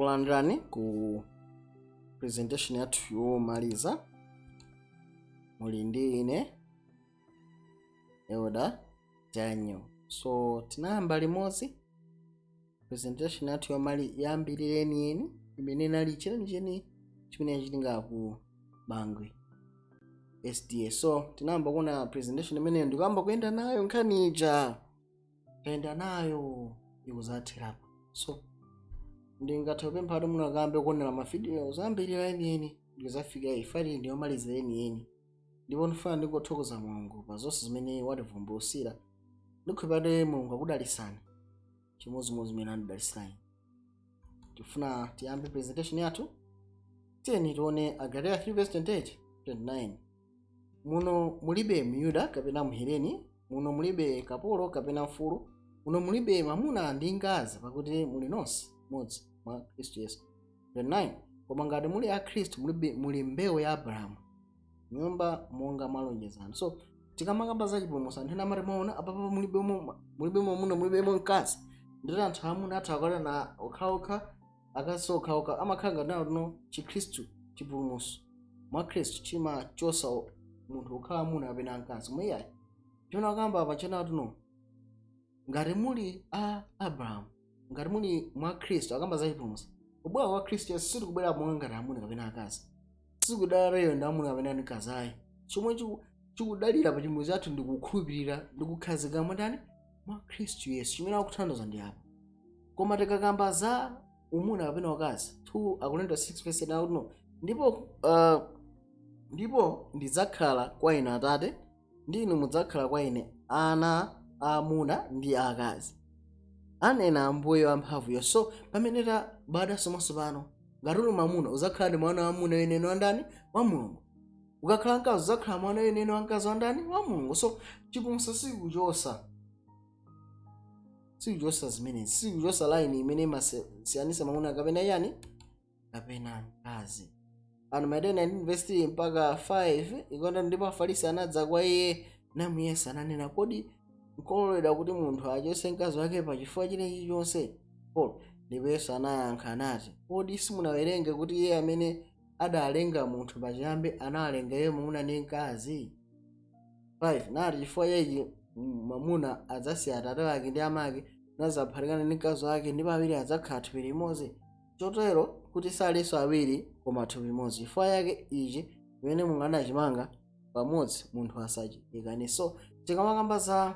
Kulandirani ku presentation yathu yomaliza. Muli ndi ine, Elder Daniel. So tinayamba limodzi presentation yathu yomali yambiri yeniyeni imene inali chenicheni chimene yachitika ku Bangwe SDA. So tinayamba kuona presentation imeneyo ndikuyamba kuyenda nayo nkhani ija, kuyenda nayo ikuzatherapo. So ndingathe kupempha kuti munakambe kuonera mavidiyo zambiri yeniyeni ndikuzafika ifali ndiyomaliza yeniyeni. Ndipo ndifuna ndingothokoza Mulungu pa zonse zimene wativumbulutsira. Ndikhulupirira kuti Mulungu akudalitsani chimodzimodzi zimene andidalitsirani. Tifuna tiyambe presentation yathu. Tiyeni tione Agalatia 3 verse 28 29. Muno mulibe Myuda kapena Mheleni, muno mulibe kapolo kapena mfulu, muno mulibe mwamuna ndi mkazi, pakuti muli nonse mmodzi mwa Khristu Yesu. 29 Koma ngati muli a Khristu, mulibe muli mbewu ya Abrahamu, nyumba monga mwalonjezano. So tikamakamba za chipulumutso, anthu ena amati, "Maona apapa mulibe mwamuna, mulibemo mkazi." Nditi anthu amuna athu akwatirana okhaokha, akazi okhaokha, amakhala ngati nawo tino Chikhristu, chipulumutso mwa Khristu chimachosa munthu kukhala amuna kapena mkazi. Koma iyayi, chimene akamba apa chena tino ngati muli a Abrahamu, ngati muli mwa Khristu, akamba za chipulumutso, kubwera kwa Khristu Yesu, sitikubwera monga ngati amuna kapena akazi, sikudalira ndi amuna kapena mkazi ayi. Chomwe chikudalira pa chipulumutso chathu ndi kukhulupirira ndi kukhazika mwandani? Mwa Khristu Yesu. Chimene akuthandiza ndi apa. Koma tikakamba za umuna kapena ukazi, 2 Akorinto 6 verse 9 akuti no, ndipo ndidzakhala kwa inu atate, ndi inu mudzakhala kwa ine ana aamuna ndi aakazi, anena Ambuye wamphamvuyo. So pamene tabadwanso mwatsopano, ngati uli mwamuna, udzakhala ndi mwana wamuna wenene wa ndani? Wa Mulungu. Ukakhala mkazi, udzakhala mwana wenene wa mkazi wa ndani? Wa Mulungu. So chipulumutso sikuchosa zimenezi, sikuchosa line imene imasiyanisa mwamuna kapena yani kapena mkazi. Pano Mateyu 19 verse 3 mpaka 5 ikonda. Ndipo Afarisi anadza kwa iye namuyesa, ananena, "Kodi nkololedwa kuti munthu achotse mkazi wake pa chifukwa chinechi chonse?" 4 Ndipo Yesu anayankha anati, "Kodi simunawerenge kuti iye amene adalenga munthu pachiyambi analenga iye mwamuna ndi mkazi?" 5 Nati, "Chifukwa chaichi mwamuna adzasiya atate wake ndi amake, nadzaphatikana ndi mkazi wake, ndipo awiri adzakhala thupi limodzi. Chotero kuti salinso awiri, koma thupi limodzi. Chifukwa chake ichi chimene Mulungu anachimanga pamodzi, munthu asachilekane." So tikamakamba za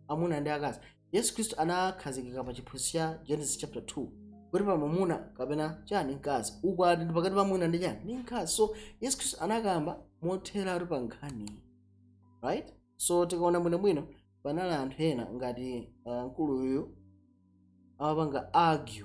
amuna ndi akazi, Yesu Khristu anakhazikika pa chiphunzitso cha Genesis chapter 2 kuti pa mwamuna kapena chani? Mkazi. Ukwati ndi pakati pa mwamuna ndi chani? Ndi mkazi. So Yesu Khristu anakamba motheratu pa nkhaniyi, right? So tikaona bwinobwino, panali anthu ena ngati mkuluyu amapanga argue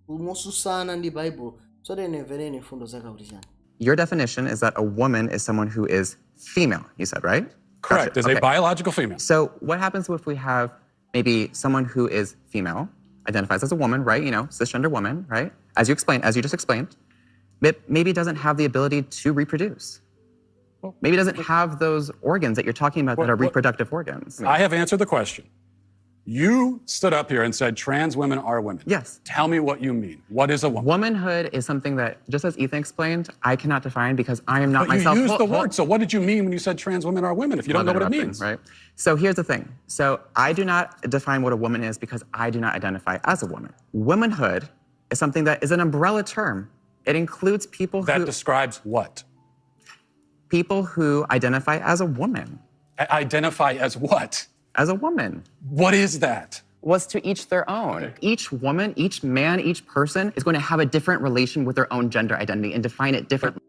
mosusana ndi Bible. So tinemvereni mfundo zake kuti chani. Your definition is that a woman is someone who is female, you said, right? Correct. Gotcha. Is a biological female. So what happens if we have maybe someone who is female, identifies as a woman, right? Cisgender woman, right? As you just explained, but maybe doesn't have the ability to reproduce. Well, Maybe doesn't have those organs that you're talking about that are reproductive organs. I have answered the question. You stood up here and said trans women are women. Yes. Tell me what you mean. What is a woman? Womanhood is something that, just as Ethan explained, I cannot define because I am not But you myself. used the Hold- word. So what did you mean when you said trans women are women if you don't know Love what it interrupting, means? right? So here's the thing. So I do not define what a woman is because I do not identify as a woman. Womanhood is something that is an umbrella term. It includes people That who describes what? People who identify as a woman, Identify as what? As a woman. What is that? Was to each their own. Each woman, each man, each person is going to have a different relation with their own gender identity and define it differently.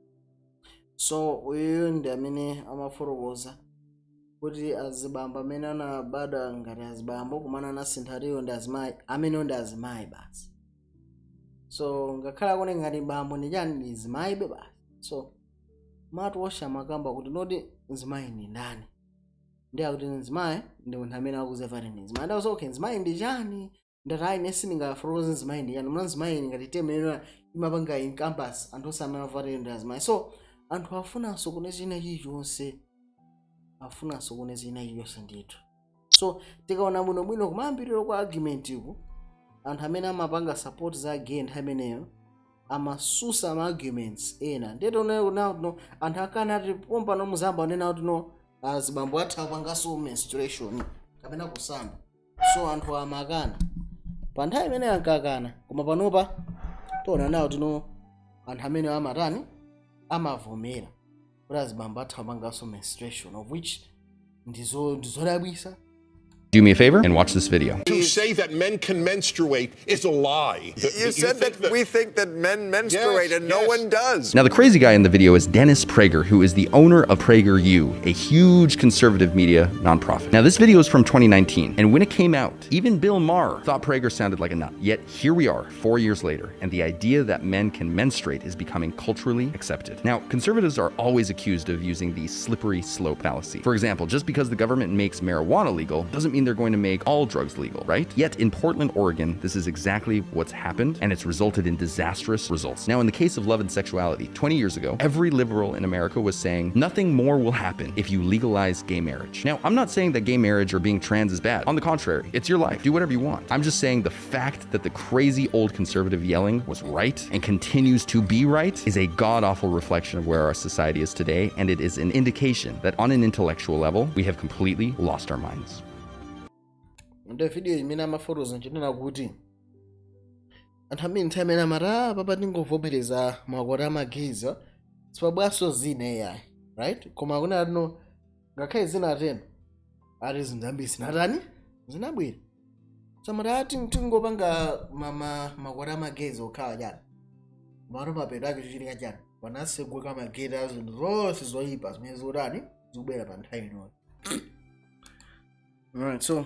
So uyuyu ndi amene amafotokoza kuti azibambo amene anabadwa ngati azibambo kumana anasintha tiyo ndi azimayi, amenewo ndi azimayi basi. So ngakhale akuone ngati bambo ndi chani, ndi azimayi be basi. So matu osha makamba kuti noti mzimayi ndi ndani? Ndi akuti mzimayi ndi munthu amene akuziva ndi mzimayi. Ndawuza, "Okay, mzimayi ndi chani?" Ndati, "Ayi, ine sindingafotokoze mzimayi ndi chani." Muna mzimayi ngati term imapanga encompass anthu onse amene avatire ndi azimayi. So anthu afunanso kune china chilichonse, afunanso kune china chilichonse ndithu. So tikaona bwinobwino, kumayambiriro kwa argument iku, anthu amene amapanga support za gay nthawi imeneyo Amasusa ma arguments ena. Ndiyeti no anthu akana ati pompano muzamba onena kuti no, azibambo atha kupanganso menstruation kapena kusamba. So anthu amakana pa nthawi imene ankakana, koma panopa tiona nawo tino anthu amene amatani, amavomera kuti azibambo atha kupanganso menstruation, of which ndizodabwisa. Do me a favor and watch this video. To say that men can menstruate is a lie. You said think that we think that men menstruate Yes, and no yes. one does. Now, the crazy guy in the video is Dennis Prager, who is the owner of PragerU, a huge conservative media nonprofit. Now, this video is from 2019, and when it came out, even Bill Maher thought Prager sounded like a nut. Yet here we are, 4 years later, and the idea that men can menstruate is becoming culturally accepted. Now, conservatives are always accused of using the slippery slope fallacy. For example, just because the government makes marijuana legal doesn't mean they're going to make all drugs legal, right? Yet in Portland, Oregon, this is exactly what's happened, and it's resulted in disastrous results. Now, in the case of love and sexuality, 20 years ago, every liberal in America was saying nothing more will happen if you legalize gay marriage. Now, I'm not saying that gay marriage or being trans is bad. On the contrary, it's your life. Do whatever you want. I'm just saying the fact that the crazy old conservative yelling was right and continues to be right is a god awful reflection of where our society is today, and it is an indication that on an intellectual level, we have completely lost our minds. Ndi video imene amafotokoza nchinena kuti anthu ambiri nthawi imene amati, "Ah, papa tingovomereza makwati ama gays, sipabwanso zina AI," right? Koma akuna atino ngakhale zina ateno ati zinthu ambiri zinatani, zinabwera. Samati ati tingopanga makwati ama gays okhala chani, mano mapeto ake chochitika chani, panaseguka mageti a zinthu zonse zoyipa zimene zikutani, zikubwera pa nthawi inoyo. Alright, so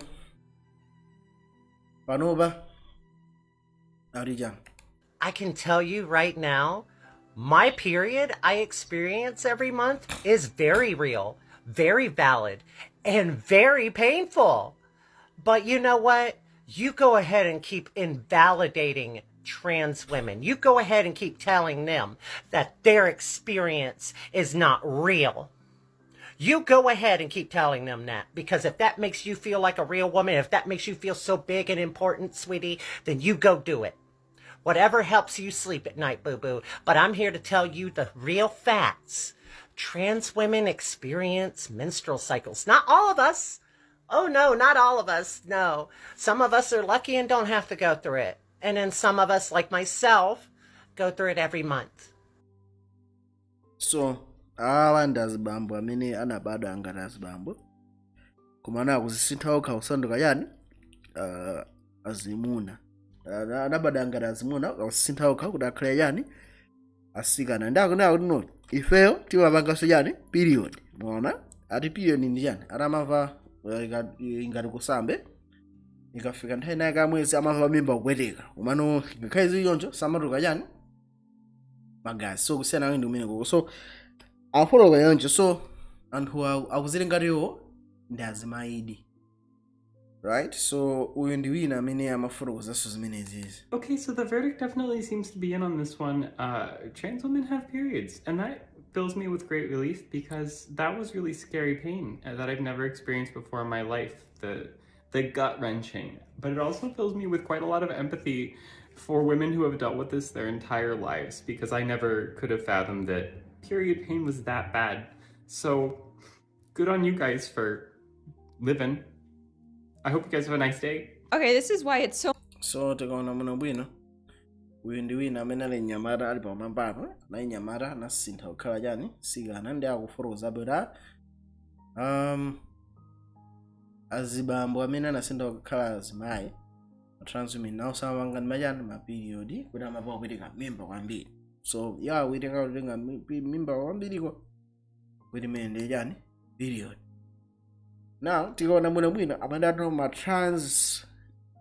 panopa ali chani? I can tell you right now, my period I experience every month is very real, very valid, and very painful. But you know what? You go ahead and keep invalidating trans women. You go ahead and keep telling them that their experience is not real. You go ahead and keep telling them that, because if that makes you feel like a real woman, if that makes you feel so big and important, sweetie, then you go do it. Whatever helps you sleep at night, boo boo. But I'm here to tell you the real facts. Trans women experience menstrual cycles. Not all of us. Oh no, not all of us. No. Some of us are lucky and don't have to go through it. And then some of us, like myself, go through it every month. So awa ndi azibambo amene anabadwa ngati azibambo koma anakuzisintha okha kusanduka chani, azimuna. Anabadwa ngati azimuna, akusintha okha kuti akhale chani, asikana. Ndi akunena kuti no, ifeyo timapanganso chani, period. Mwaona ati period ndi chani? Atamamva ngati kusambe, ikafika nthawi naye kamwezi amamva mimba kupweteka, komano ngakhale zili choncho samatuluka chani, magazi. So kusiyana ndi kumene koko. So akufotokoza choncho. So anthu akuzitenga iwo ndi azimayidi, right? So uyu ndi wina amene amafotokozanso zimenezizi. Okay, so the verdict definitely seems to be in on this one. Trans women have periods, and that fills me with great relief because that was really scary pain that I've never experienced before in my life. The gut wrenching, but it also fills me with quite a lot of empathy for women who have dealt with this their entire lives, because I never could have fathomed that period pain was that bad. So good on you guys for living. I hope you guys have a nice day. Okay, this is why it's so So tikaona muno bwino, uyu ndi wina amene ali mnyamata ali pamwambapa, nayi nyamata anasintha kukhala chani, sikana. Ndi akufotokozabe kuti azibambo amene anasintha kukhala azimayi, trans women, nawo samapanga ndi machani, ma period, kuti amapa kupereka mimba kwambiri. So ya kuitenga kutenga mimba kwambiriko kuti imene ndi chani, period. Now tikaona bwino bwino amene atino ma trans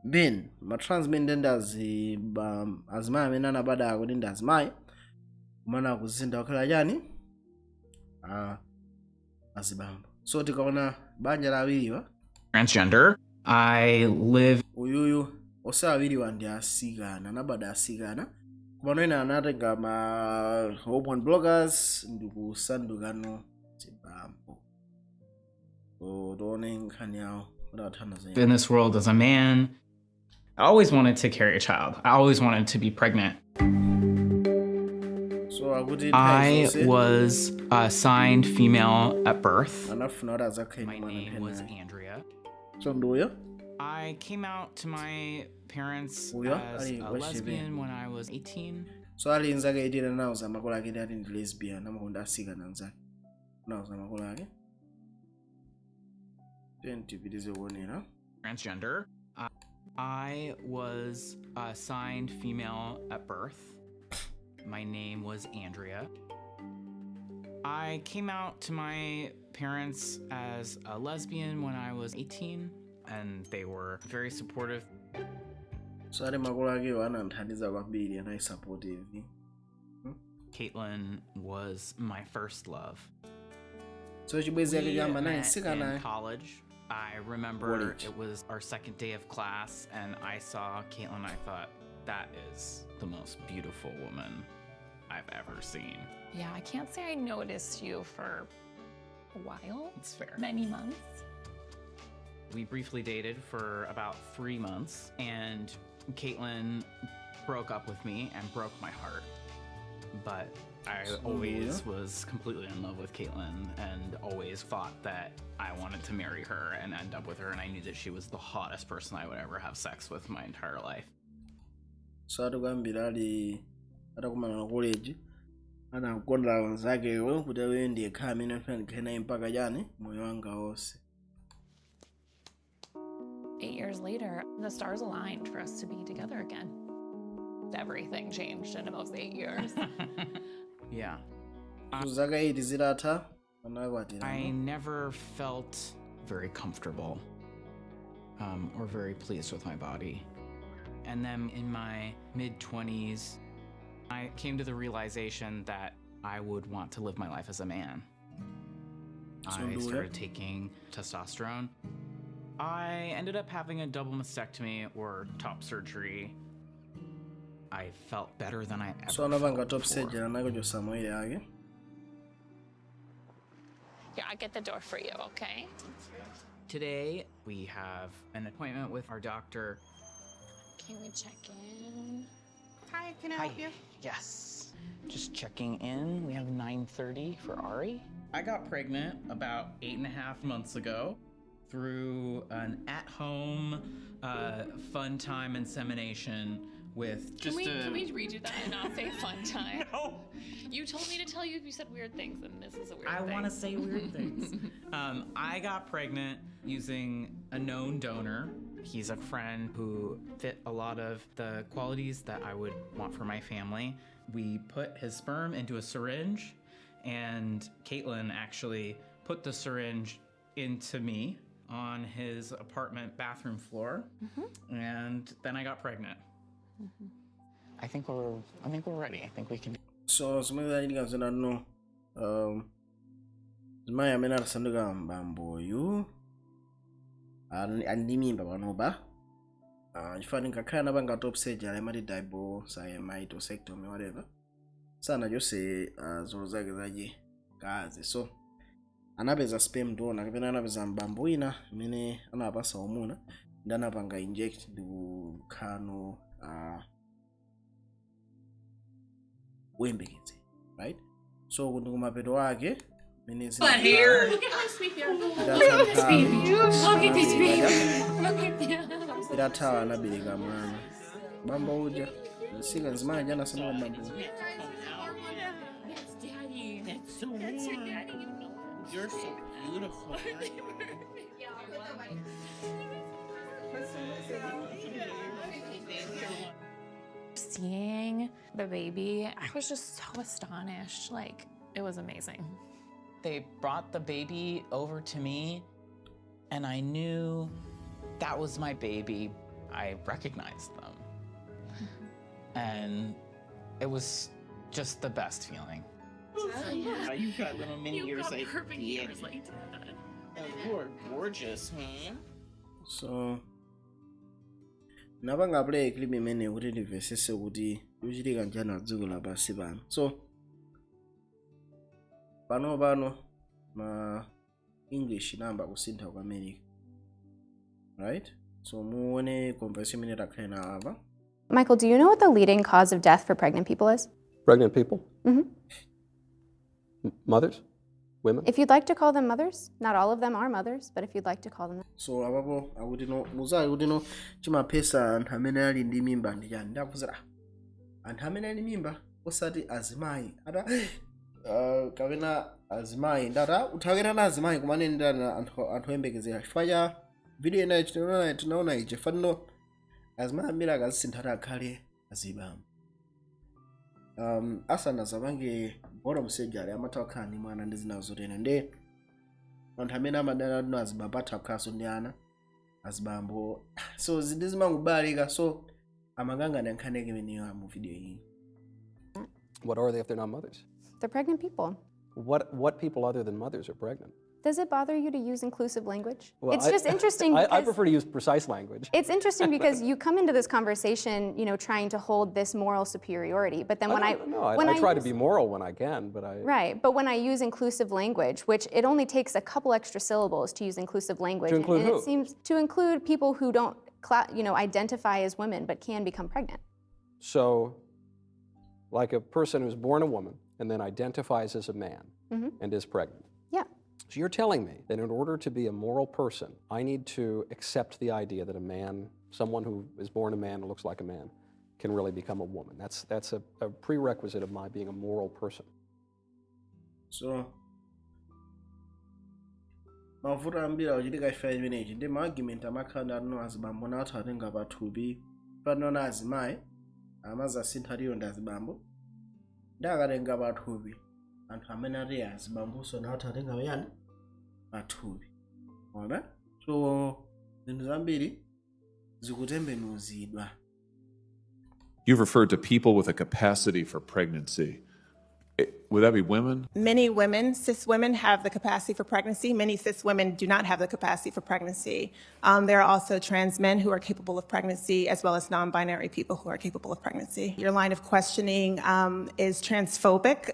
men, ma trans men ndende azimayi amene anabadwa kuti ndi azimayi kumana akuzisintha kukhala chani, azibambo. So tikaona banja la awiriwa, Transgender. I live uyuyu onse awiriwa ndi asikana, anabadwa asikana, komano ena anatenga ma hormone blockers ndi kusandukano zibambo. So tione nkhani yawo kuti athandiza. In this world as a man. I always wanted to carry a child. I always wanted to be pregnant. Akuti nthawi I zonse was assigned female at birth. Anafuna kuti adzakhale My ndi mwana name was nthawi. Andrea. So nduyo I came out to my parents Uyo as ali a wachichepere. lesbian when I was 18. So ali nzake 18 anawuza makolo ake ati ndi lesbian, amakonda asikana anzake. Anawuza makolo ake. Tipitirize kuonera. Transgender. I was assigned female at birth. My name was Andrea. I came out to my parents as a lesbian when I was 18, and they were very supportive. So ali makolo akewo anamthandiza kwambiri, anali supportive. Caitlin was my first love. So chibwenzi yake We choyamba anali met in mtsikana. college. I remember College. it was our second day of class, and I saw Caitlin. I thought, "That is the most beautiful woman I've ever seen." Yeah, I can't say I noticed you for a while. It's fair. Many months. We briefly dated for about 3 months, and Caitlin broke up with me and broke my heart. But I always was completely in love with Caitlin and always thought that I wanted to marry her and end up with her. And I knew that she was the hottest person I would ever have sex with my entire life. So ati kuyambira ali atakumana na college anakonda anzakewo kuti awe ndiye khala amene afuna ndikhale naye mpaka chani moyo wanga wonse. 8 years later, the stars aligned for us to be together again. Everything changed in those 8 years. Yeah. So zaka 8 zitatha anakwatirana. I never felt very comfortable or very pleased with my body. And then in my mid 20s, I came to the realization that I would want to live my life as a man. So I do started it. Taking testosterone. I ended up having a double mastectomy or top surgery. I felt better than I ever So anapanga felt top before. surgery, anakuchosa mawere ake. Here, I'll get the door for you, okay? Today, we have an appointment with our doctor. Can we check in? Hi, can I help you? Yes. Just checking in. We have 9:30 for Ari. I got pregnant about 8.5 months ago through an at-home fun time insemination with Can just we a can we redo that and not say fun time? No. You told me to tell you if you said weird things, and this is a weird I thing. want to say weird things. I got pregnant using a known donor. He's a friend who fit a lot of the qualities that I would want for my family. We put his sperm into a syringe, and Caitlin actually put the syringe into me on his apartment bathroom floor, and then I got pregnant. I think we're ready. I think we can So zimene zachitika zinano, zimayi amene atasanduka mbamboyu ali ali ndi mimba panopa, chifukwa ngakhale anapanga top surgery amati double mastectomy, whatever, sanachose zolo zake zachikazi. So anapeza sperm donor kapena anapeza mbambo wina amene anapasa umuna ndi anapanga inject ndi kukhano kuyembekezera, right? So kuti kumapeto ake mene Look at how sweet you are. Look at this baby. Look at this baby. Look at this. Itathawa anabereka mwana bambo uja msika mzimayi aja anasanduka bambo. That's daddy. That's so That's your warm. daddy. You know. You're so beautiful. Yeah. Seeing the baby, I was just so astonished. Like, it was amazing. They brought the baby over to me, and I knew that was my baby. I recognized them. And it was just the best feeling. Yeah. You've got little mini You ears got like perfect yeah. ears like dad. Oh, you are gorgeous, huh? So napanga play clip imene kuti ndimvesese kuti kuchitika njani pa dziko lapansi pano. So pano pano ma English inayamba kusintha ku America, right? So muone conversation imene takhale nayo apa. Michael, do you know what the leading cause of death for pregnant people is? Pregnant people? Hmm. Mothers? Women? If you'd like to call them mothers, not all of them are mothers, but if you'd like to call them So apapo akuti no, muzali kuti no, chimaphetsa anthu amene ali ndi mimba ndi chani? Ndakuza anthu amene ali mimba, osati azimayi ata kapena azimayi ndata uthawikira na azimayi kumanenderana anthu oyembekezera, chifukwa cha video inayi tinaona ije fanino azimayi ambiri akazisintha ati akhale azibambo asanazapange bottom surgery, amatha kukhala ndi mwana ndi zina zotero. Ndi anthu amene amadana tino azibambo atha kukhalanso ndi ana azibambo, so zinthu zimangobalika. So amakangana nkhani yake imeneyo mu video iyi. What are they if they're not mothers? They're pregnant people. What people other than mothers are pregnant? Does it bother you to use inclusive language? Well, It's just interesting I because prefer to use precise language. It's interesting because you come into this conversation trying to hold this moral superiority, but then when I, don't- No, I, when I try to use- be moral when I can, but I Right, but when I use inclusive language, which it only takes a couple extra syllables to use inclusive language, To include and who? it seems to include people who don't, identify as women but can become pregnant. So, like a person who's born a woman and then identifies as a man and is pregnant. Yeah. So you're telling me that in order to be a moral person, I need to accept the idea that a man, someone who is born a man and looks like a man, can really become a woman. That's a prerequisite of my being a moral person. So mavuto ambiri akuchitika ife imenechi ndi ma argument amakhala ndi atino azibambo nathu atenga pathupi panona azimayi amazasintha tiyo ndi azibambo, ndi akatenga pathupi anthu amene ati azibambonso nathu atenga yani pathupi ona. So zinthu zambiri zikutembenuzidwa. You've referred to people with a capacity for pregnancy. Would that be women? Many women, cis women, have the capacity for pregnancy. Many cis women do not have the capacity for pregnancy. There are also trans men who are capable of pregnancy, as well as non binary people who are capable of pregnancy. Your line of questioning is transphobic,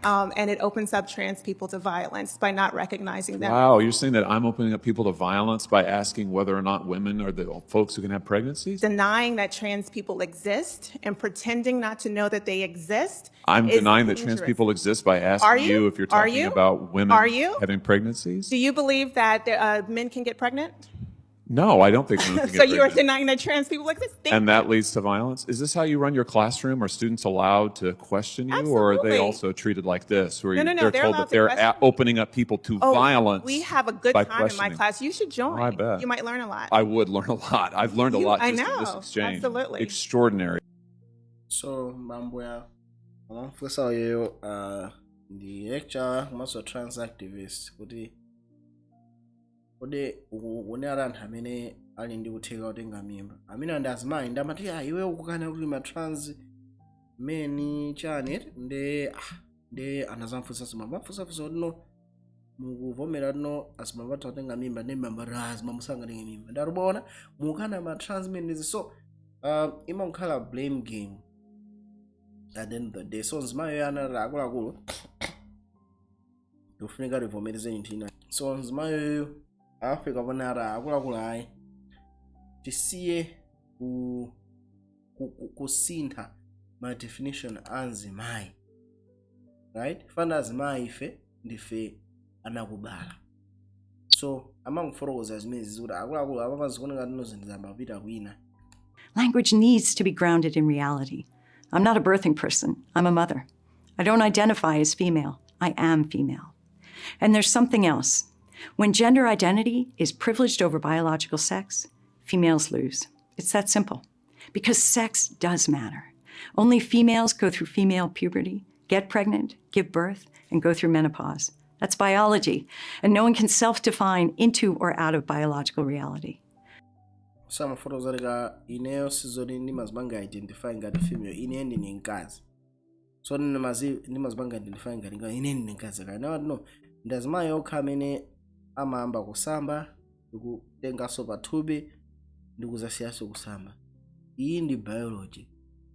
and it opens up trans people to violence by not recognizing them. Wow, you're saying that I'm opening up people to violence by asking whether or not women are the folks who can have pregnancies? Denying that trans people exist and pretending not to know that they exist I'm is denying that trans dangerous. People exist by asking Are you? you if you're Are talking you? about women Are you? Having pregnancies? Do you believe that men can get pregnant? No, I don't think women can So get you are pregnant. denying that trans people exist? Thank And that leads to violence? Is this how you run your classroom? Are students allowed to question you, or are they Absolutely. Also treated like this, where No, no, no, they're they're told allowed that to they're question opening up people to Oh, violence we have a good by time in my questioning? class. You should join. Oh, I bet. You might learn a lot. I would learn a lot. I've learned a lot I just in this know. exchange. Absolutely. Extraordinary. So mambo ya amamfunsa uyeyo ndi lecturer komanso trans activist kuti kodi ukunena anthu amene ali ndi kutheka kutenga mimba amene ndi azimayi, ndi amati, "Ah, iwe ukukana kuti ma trans men chani?" Ndi anazamfunsanso, mamfunsafunsa kuti no, mukuvomera tino azibambo atha kutenga mimba? Ndi mimba ah, azibambo sangatenge mimba. Ndatiboona mukana ma trans men izi. So imakhala blame game at the end of the day. So mzimayi anati, akuluakulu, ndikufunika tivomereze chinthu ina. So mzimayiyo afika pone ati, akuluakulu, ayi, tisiye kusintha ma definition a mzimayi, right? Fana azimayi ife ndife anakubala. So amangofotokoza zimenezi kuti akuluakulu apapa zikuoneka tino zinthu zambapita kwina. Language needs to be grounded in reality. I'm not a birthing person, I'm a mother. I don't identify as female, I am female. And there's something else. When gender identity is privileged over biological sex, females lose. It's that simple. Because sex does matter. Only females go through female puberty, get pregnant, give birth, and go through menopause. That's biology, and no one can self define into or out of biological reality. So amafotokoza kuti ka ineyo sizoti ndimazipanga identify ngati female, ine ndine mkazi. So ndimazipanga identify ngati ine ndine mkazi kale nawo no ndi azimayi okha amene amayamba kusamba ndikutenganso pathupi ndikuzasiyanso kusamba. Iyi ndi biology,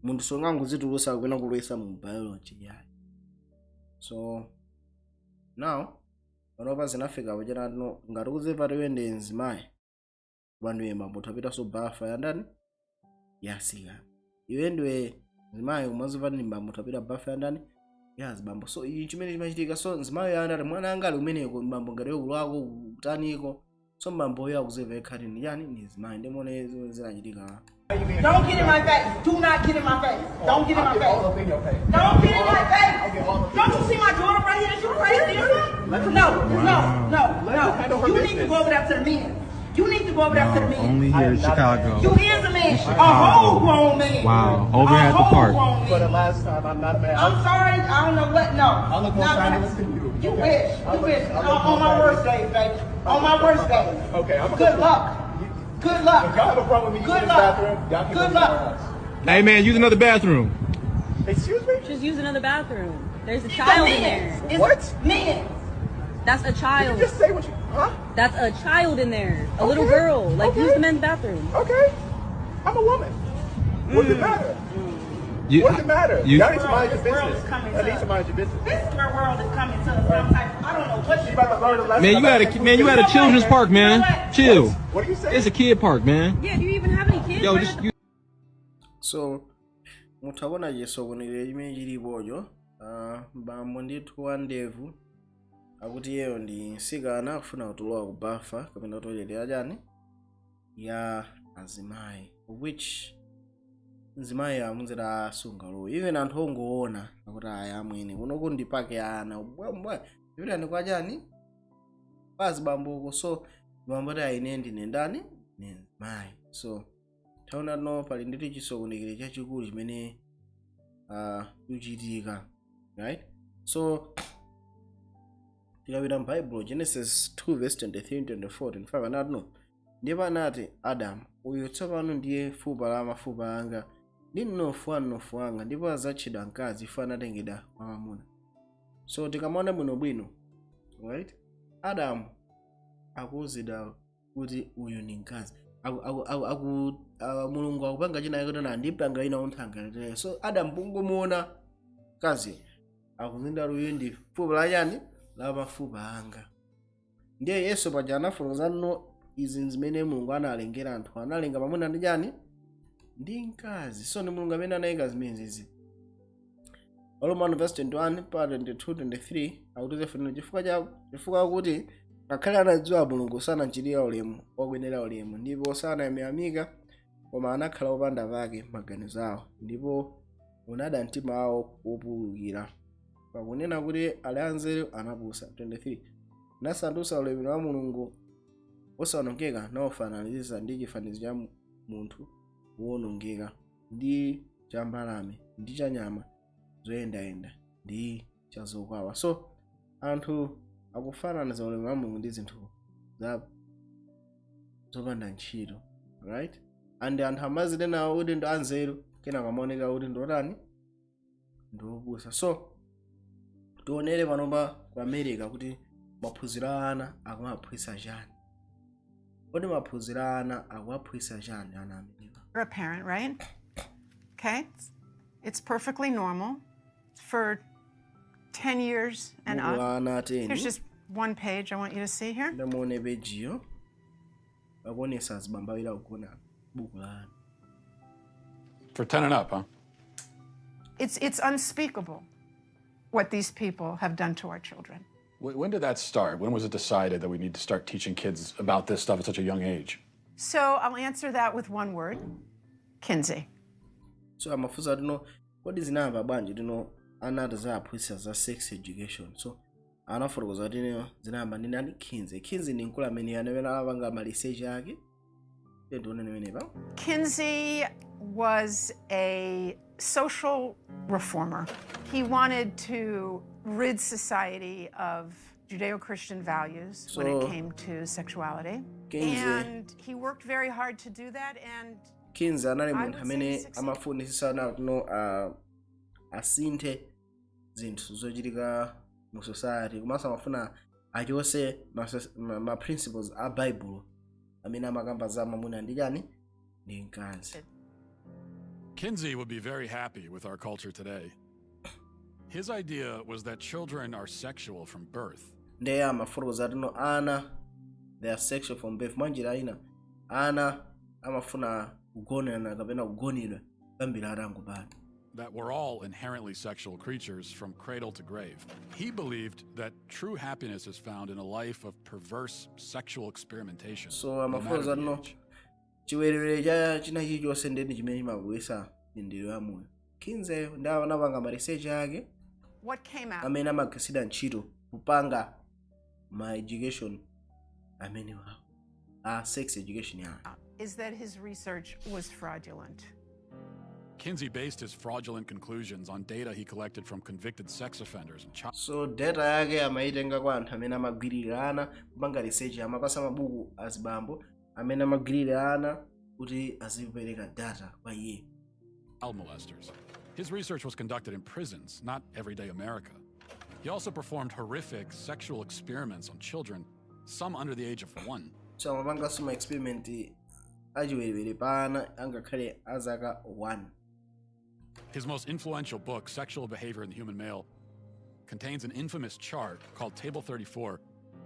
munthu songangozitulusa kapena kulowesa mu biology yayi. So now panopa zinafika pachena tino ngati kuziva tiwe ndi mzimayi wandiwe mambo apitanso bafa yandani yasikana, iwe ndiwe Mzimayi umazimva ndi mbambo, tapita bafa ya ndani? Ya azibambo. So ichi chimene chimachitika. So mzimayi anati mwana anga ali umeneko, mbambo ngati kulwako kutaniko. So mbamboyo akuzimva yekha ndi yani? Ni mzimayi. Ndimone zimene zinachitika. Don't get in my face. Do not get in my face. Don't get in my face. Don't get in my face. Don't you see my daughter right here? Is you crazy or something? No, no, no, no. You need to go over there to the men. You need to go over there to the men. Only here in Chicago. You is a man. A whole grown man. Wow. Over A at the whole park. grown man. For the last time, I'm not a man. I'm sorry. I don't know what. No. I look more Not fabulous than you. You Okay. wish. I You look- wish. I look On more my worst fabulous. day, baby. On my worst day. Okay, I'm Good luck. Good luck. If y'all have a problem with me Good using this luck. bathroom, y'all can Good go luck. somewhere else. Hey man, use another bathroom. Excuse me? Just use another bathroom. There's a It's child a in man. there. It's What? Men. That's a child. Did you just say what you, huh? That's a child in there. A little Okay. girl. Like, Okay. use the men's bathroom. Okay. I'm a woman. What does it matter? You- What does it matter? you- Y'all need to mind your This world business. is coming I to need to mind your business. This is where world is coming to some type. I don't know what You about to learn a lesson. Man, you about at a man, you at a children's park, man. Chill. What do you say? It's a kid park, man. Yeah, do you even have any kids? Yo, Right just at you So muthakuona chisokonekero chimene chilipocho. Bambo ndithu wa ndevu akuti iyeyo ndi mtsikana, akufuna kutulowa ku bafa kapena toilet yachani? Ya azimayi, which mzimayi amunzira asungalowe. Even anthu ongoona akuti aya, amwene, kunoku ndi pake ana bwambwa, ipitani kwa chani? Kwa azibamboko. So bambo ati aine ndine ndani? Ne mzimayi. So taona no pali nditi chisokonekero chachikulu chimene chikuchitika, right? So tikapita m'Bible, Genesis 2 verse 23, 24, 25, anati no, ndipo anati Adamu, "Uyu tsopano ndiye fupa la mafupa anga ndi mnofu wa mnofu wanga, ndipo adzatchedwa mkazi, chifukwa anatengedwa kwa mwamuna." So tikamaona bwinobwino, right, Adamu akuwuzidwa kuti uyu ndi mkazi. Mulungu akupanga china kuti ndipanga ina unthangaletere. So Adamu pungomuona mkazi akuzinda kuti uyu ndi fupa la chani? La mafupa anga. Ndiye Yesu paja anafotokoza no izi zimene Mulungu analengera anthu, analenga pamuna ndi chani? Ndi mkazi. So ndi Mulungu amene anayika zimenezi. Aroma verse 21 pa 22, 23 akuti funino chifukwa kuti ngakhale anadziwa Mulungu, sanamchitira ulemu wakuyenera ulemu, ndipo sanamuyamika, koma anakhala opanda pake maganizo awo, ndipo unada mtima wawo wopulukira. Pakunena kuti ali anzeru, anapusa. 23 nasandutsa ulemerero wa Mulungu osawonongeka nawufananiza ndi chifanizo cha munthu wowonongeka, ndi cha mbalame, ndi cha nyama zoyendayenda, ndi cha zokwawa. So anthu akufananiza ulemerero wa Mulungu ndi zinthu za zopanda ntchito, right? And anthu amazinenawo kuti ndi anzeru, kenaka amaoneka kuti ndi otani? Ndiopusa. So tionere panopa ku America kuti maphunziro a ana akumaphunzitsa chani. Kodi maphunziro a ana akuwaphunzitsa chani ana amenewa? You're a parent, right? Okay? It's perfectly normal for 10 years and Buku up. la ana 10. Here's just one page I want you to see here. Ndamuone pejiyo, akuonesa azibambo awiri akugona, buku la ana. For 10 and up, huh? It's unspeakable what these people have done to our children. When did that start? When was it decided that we need to start teaching kids about this stuff at such a young age? So I'll answer that with one word: Kinsey. So amafunsa tino, kodi zinayamba bwanji tino ana atazaphunzitsa za sex education? So anafotokoza kuti ino zinayamba ndi ndani? Kinsey. Kinsey ndi mkulu amene amene anapanga ma research ake. Tione menepa. Kinsey was a social reformer. He wanted to rid society of Judeo Christian values when it came to sexuality. Kinsey- And he worked very hard to do that. And Kinsey anali munthu amene amafunisisa tino asinthe zinthu zochitika mu society, komanso amafuna achose ma principles a Bible amene amakamba za mwamuna ndi chani? Ndi mkazi. Kinsey would be very happy with our culture today. His idea was that children are sexual from birth. Ndiye amafotokoza tino ana, they are sexual from birth. Mwanjira ina, ana amafuna kugonana kapena kugonedwa kuyambira atangobadwa. that we're all inherently sexual creatures from cradle to grave. He believed that true happiness is found in a life of perverse sexual experimentation, So no matter amafotokoza the no age. Chiwerewere cha china chilichonse ndeni chimene chimabweretsa mtendere wa moyo. Kinsey ndi anapanga ma research ake What came out amene amagwiritsidwa ntchito kupanga ma education amene wawo a sex education yawo. Is that his research was fraudulent. Kinsey based his fraudulent conclusions on data he collected from convicted sex offenders and child So data yake amaitenga kwa anthu amene amagwirira ana, kupanga research amapasa mabuku azibambo amene amagwirira ana kuti azipereka data kwa iye. Molesters. His research was conducted in prisons, not everyday America. He also performed horrific sexual experiments on children, some under the age of 1. So amapanganso ma experiment achiwerewere pa ana angakhale azaka 1. His most influential book, Sexual Behavior in the Human Male, contains an infamous chart called Table 34,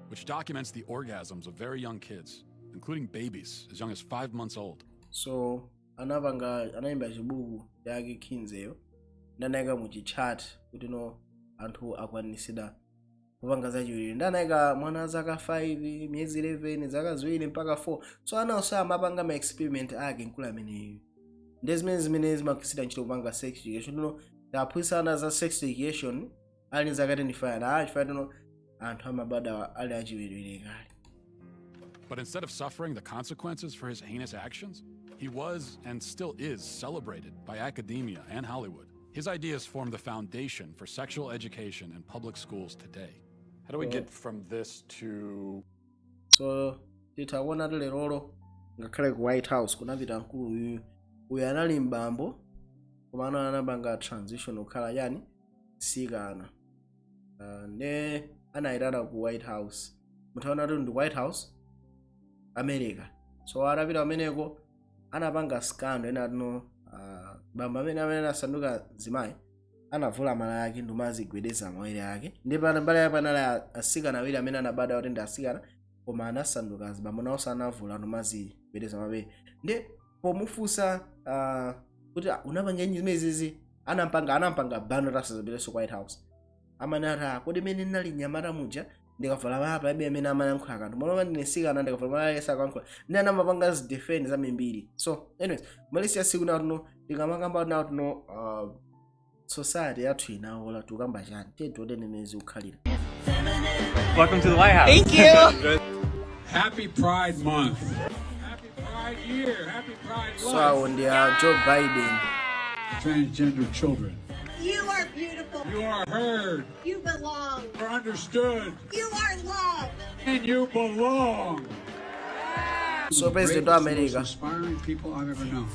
which documents the orgasms of very young kids, including babies as young as 5 months old. So anapanga anayimba chibuku yake Kinseyyo ndanayika mu chart kuti no anthu akwanisidwa kupanga zachiwerewere, ndanayika mwana zaka 5, miyezi 11, zaka 2 mpaka 4. So anawonso amapanga ma experiment ake mkulu ameneyo ndi zimene zimagwiritsidwa ntchito kupanga sex education. No taphunzitsa ana za sex education ali zaka 25 na chifukwa tino anthu amabadwa ali achiwerewere kale. But instead of suffering the consequences for his heinous actions, he was and still is celebrated by academia and Hollywood. His ideas form the foundation for sexual education in public schools today. How do we get from this to So titaona lerolo ngakhale ku White House kunapita mkulu uyu. Uyu anali mbambo koma ano anapanga transition kukhala yani mtsikana. Ne anayitana ku White House, muthaona kuti ndi White House, America. So atapita kumeneko anapanga scandal ena tino bambo amene anasanduka mzimayi anavula malaya ake ndimazigwedeza mawere ake, ndi pana mbali yake panali atsikana awiri amene anabadwa kuti ndi atsikana koma anasanduka azibambo, nawonso anavula ndimazigwedeza mawere. Ndi pomufunsa kuti, "Ah, unapanga zimenezi?" Anampanga ban kuti asazapirenso ku White House. Amanati, "Ah, kodi mene ndinali mnyamata muja ndikavala malaya palibe amene amayankhula kanthu, malo ndine mtsikana ndikavala malaya sakuyankhula?" Ndi anamapanga zi defend zambirimbiri. So anyways, malisi ya siku natuno tikamakamba natuno society yathu inaola, tikamba chani? Tiye tione mmene zikukhalira. Welcome to the White House. Thank you. Happy Pride Month. Happy Pride Year. Happy Pride So awo ndi a Joe Biden. Transgender children. You are beautiful. You are heard. You belong. You are understood. You are loved. And you belong. So president wa America Inspiring people I've ever known.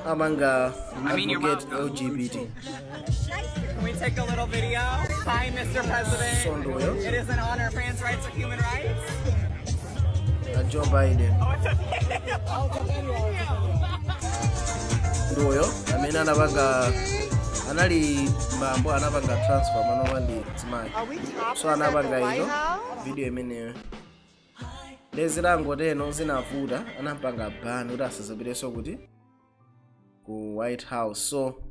amanga I mean, your advocate LGBT. Can we take a little video? Hi, Mr. President. So ndoyo It is an honor. Trans rights are human rights. A Joe Biden. Oh, it's a video. Oh, it's a video. Ndoyo amene anapanga anali mbambo anapanga transfer panopa ndi mzimayi. So anapanga ino video imeneyo ndezilangoteno zinavuta, anampanga ban kuti asazapirenso kuti ku White House. So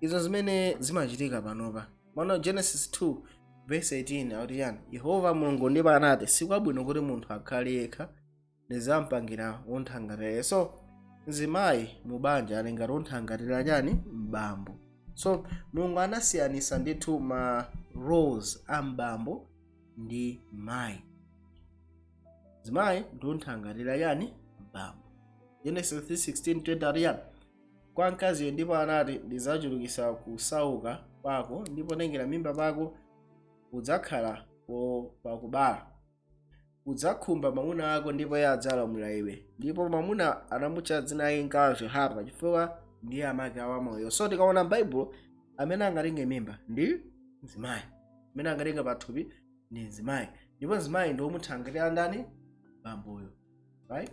izo zimene zimachitika panopa. Mano Genesis 2 verse 18 akuti yani Yehova Mulungu ndipo anati, "Sikwabwino kuti munthu akhale yekha, ndizampangira wonthangatira." So mzimayi mu banja ali ngati wonthangatira chani? Mbambo. So Mulungu anasiyanisa ndithu ma roles a mbambo ndi mayi. Mzimayi ndi wonthangatira yani? Mbambo. Genesis 3:16 20 ati yani kwa mkaziyo ndipo anati, "Ndidzachulukitsa kusauka kwako, ndipo tengera mimba pako udzakhala pakubala. Udzakhumba mwamuna ako, ndipo iye adzalamulira iwe." Ndipo mwamuna anamutcha dzina lake mkazi Hava, chifukwa ndiye amake awo amoyo. So tikaona m'Baibulo, amene angatenge mimba ndi mzimayi, amene angatenge pathupi ndi mzimayi, ndipo mzimayi ndi womuthangatira ndani? Bamboyo, right?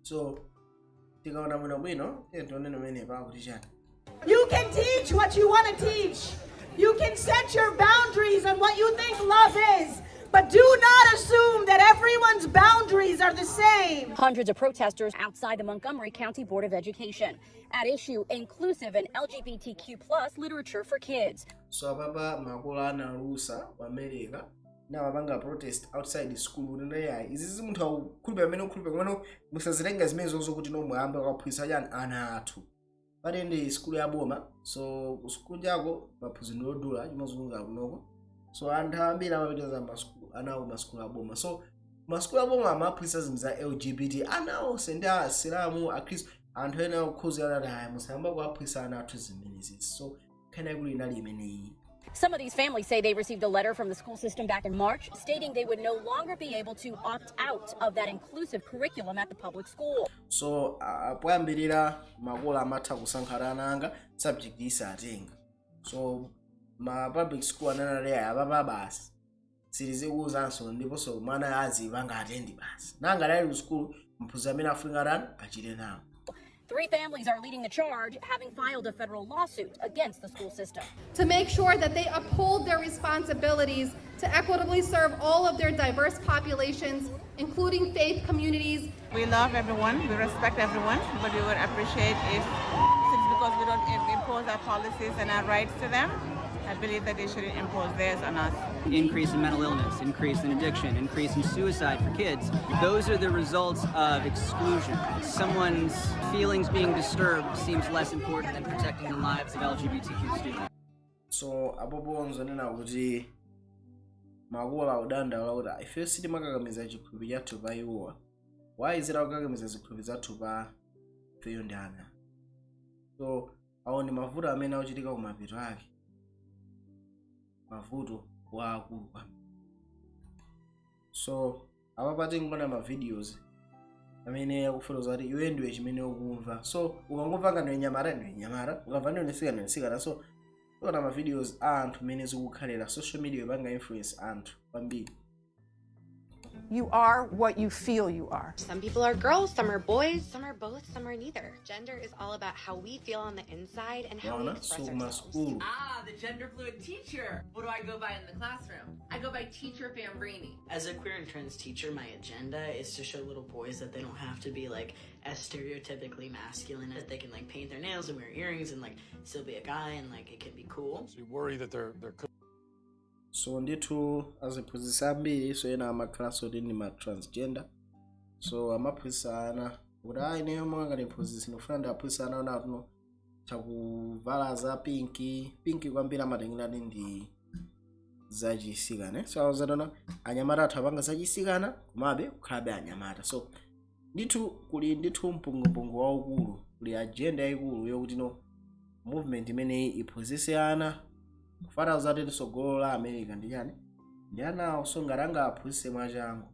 So tikaona bwinobwino, tiye tione pamene pakuti chani. You can teach what you want to teach. You can set your boundaries on what you think love is. But do not assume that everyone's boundaries are the same. Hundreds of protesters outside the Montgomery County Board of Education. At issue, inclusive and LGBTQ plus literature for kids. So apapa makolo analusa ku America nawapanga protest outside school kuti nayayi izi munthu akukhulupirira amene ukhulupirira kumene musazitenga zimene zozo kuti nomwe ambe akaphunzitsa chani ana athu pati ndi skulu ya boma. So kusukulu chako maphunziro odula chimazunga kunoko, so anthu ambiri amapita za masukulu anawo masukulu aboma. So masukulu aboma amaphunzitsa zinthu za LGBT, ana onse ndi asilamu, akhristu, anthu ena akukhuzira ati aya musayamba kuwaphunzitsa ana athu zimenezi. So nkhani yakulu inali imeneyi. Some of these families say they received a letter from the school system back in March stating they would no longer be able to opt out of that inclusive curriculum at the public school. So poyambirira makolo amatha kusankha ana anga subject isatenga. So ma public school ananali apapa basi silizikuwuzanso ndiponso mwana azipanga attend basi nanga ali ku school mphunzitsi amene afunika tani achite nawo. Three families are leading the charge, having filed a federal lawsuit against the school system. To make sure that they uphold their responsibilities to equitably serve all of their diverse populations, including faith communities. We love everyone, we respect everyone, but we would appreciate if, since because we don't impose our policies and our rights to them, I believe that they shouldn't impose theirs on us. Increase in mental illness, increase in addiction, increase in suicide for kids. Those are the results of exclusion. Someone's feelings being disturbed seems less important than protecting the lives of LGBTQ students. So apopo nzonena kuti makolo akudandaula kuti ife sitimakakamiza chikhulupiriro chathu pa iwowa wayizira kukakamiza zikhulupiriro zathu pa ifeyo ndi ana. So awo ndi mavuto amene akuchitika kumapeto ake, mavuto waakulu kwambiri. So apa patingona ma videos amene akufotokoza kuti iwe ndiwe chimene ukumva. So ukangomva nga ndiwe nyamara, ndiwe nyamara, ukamva ndiwe mtsikana, ndiwe mtsikana. So tiona ma videos a anthu mmene zikukhalira social media ipanga influence anthu kwambiri. You are what you feel you are. Some people are girls, some are boys, some are both, some are neither. Gender is all about how we feel on the inside and how we Waona express so ourselves. masukulu Ah, the gender fluid teacher. What do I go by in the classroom? I go by Teacher Fambrini. As a queer and trans teacher, my agenda is to show little boys that they don't have to be like as stereotypically masculine, that they can like paint their nails and wear earrings and like still be a guy and like it can be cool. So you worry that there could So ndithu aziphunzitsa ambiri, so ena amakhalanso kuti ndi ma transgender, so amaphunzitsa ana kuti ayi ineyo monga mphunzitsi ndikufuna ndiaphunzitsa ana ona tuno chakuvala za pink. Pink kwambiri amatengera ndi zachisikana, so awuzatona anyamata athu apanga zachisikana komabe kukhalabe anyamata. So ndithu kuli ndithu mpungwepungwe waukulu, kuli agenda yayikulu yokuti no movement imeneyi iphunzitse ana kufata zati tsogolo la America ndi chani ndi anawo. So ngati angaphunzitse mwachangu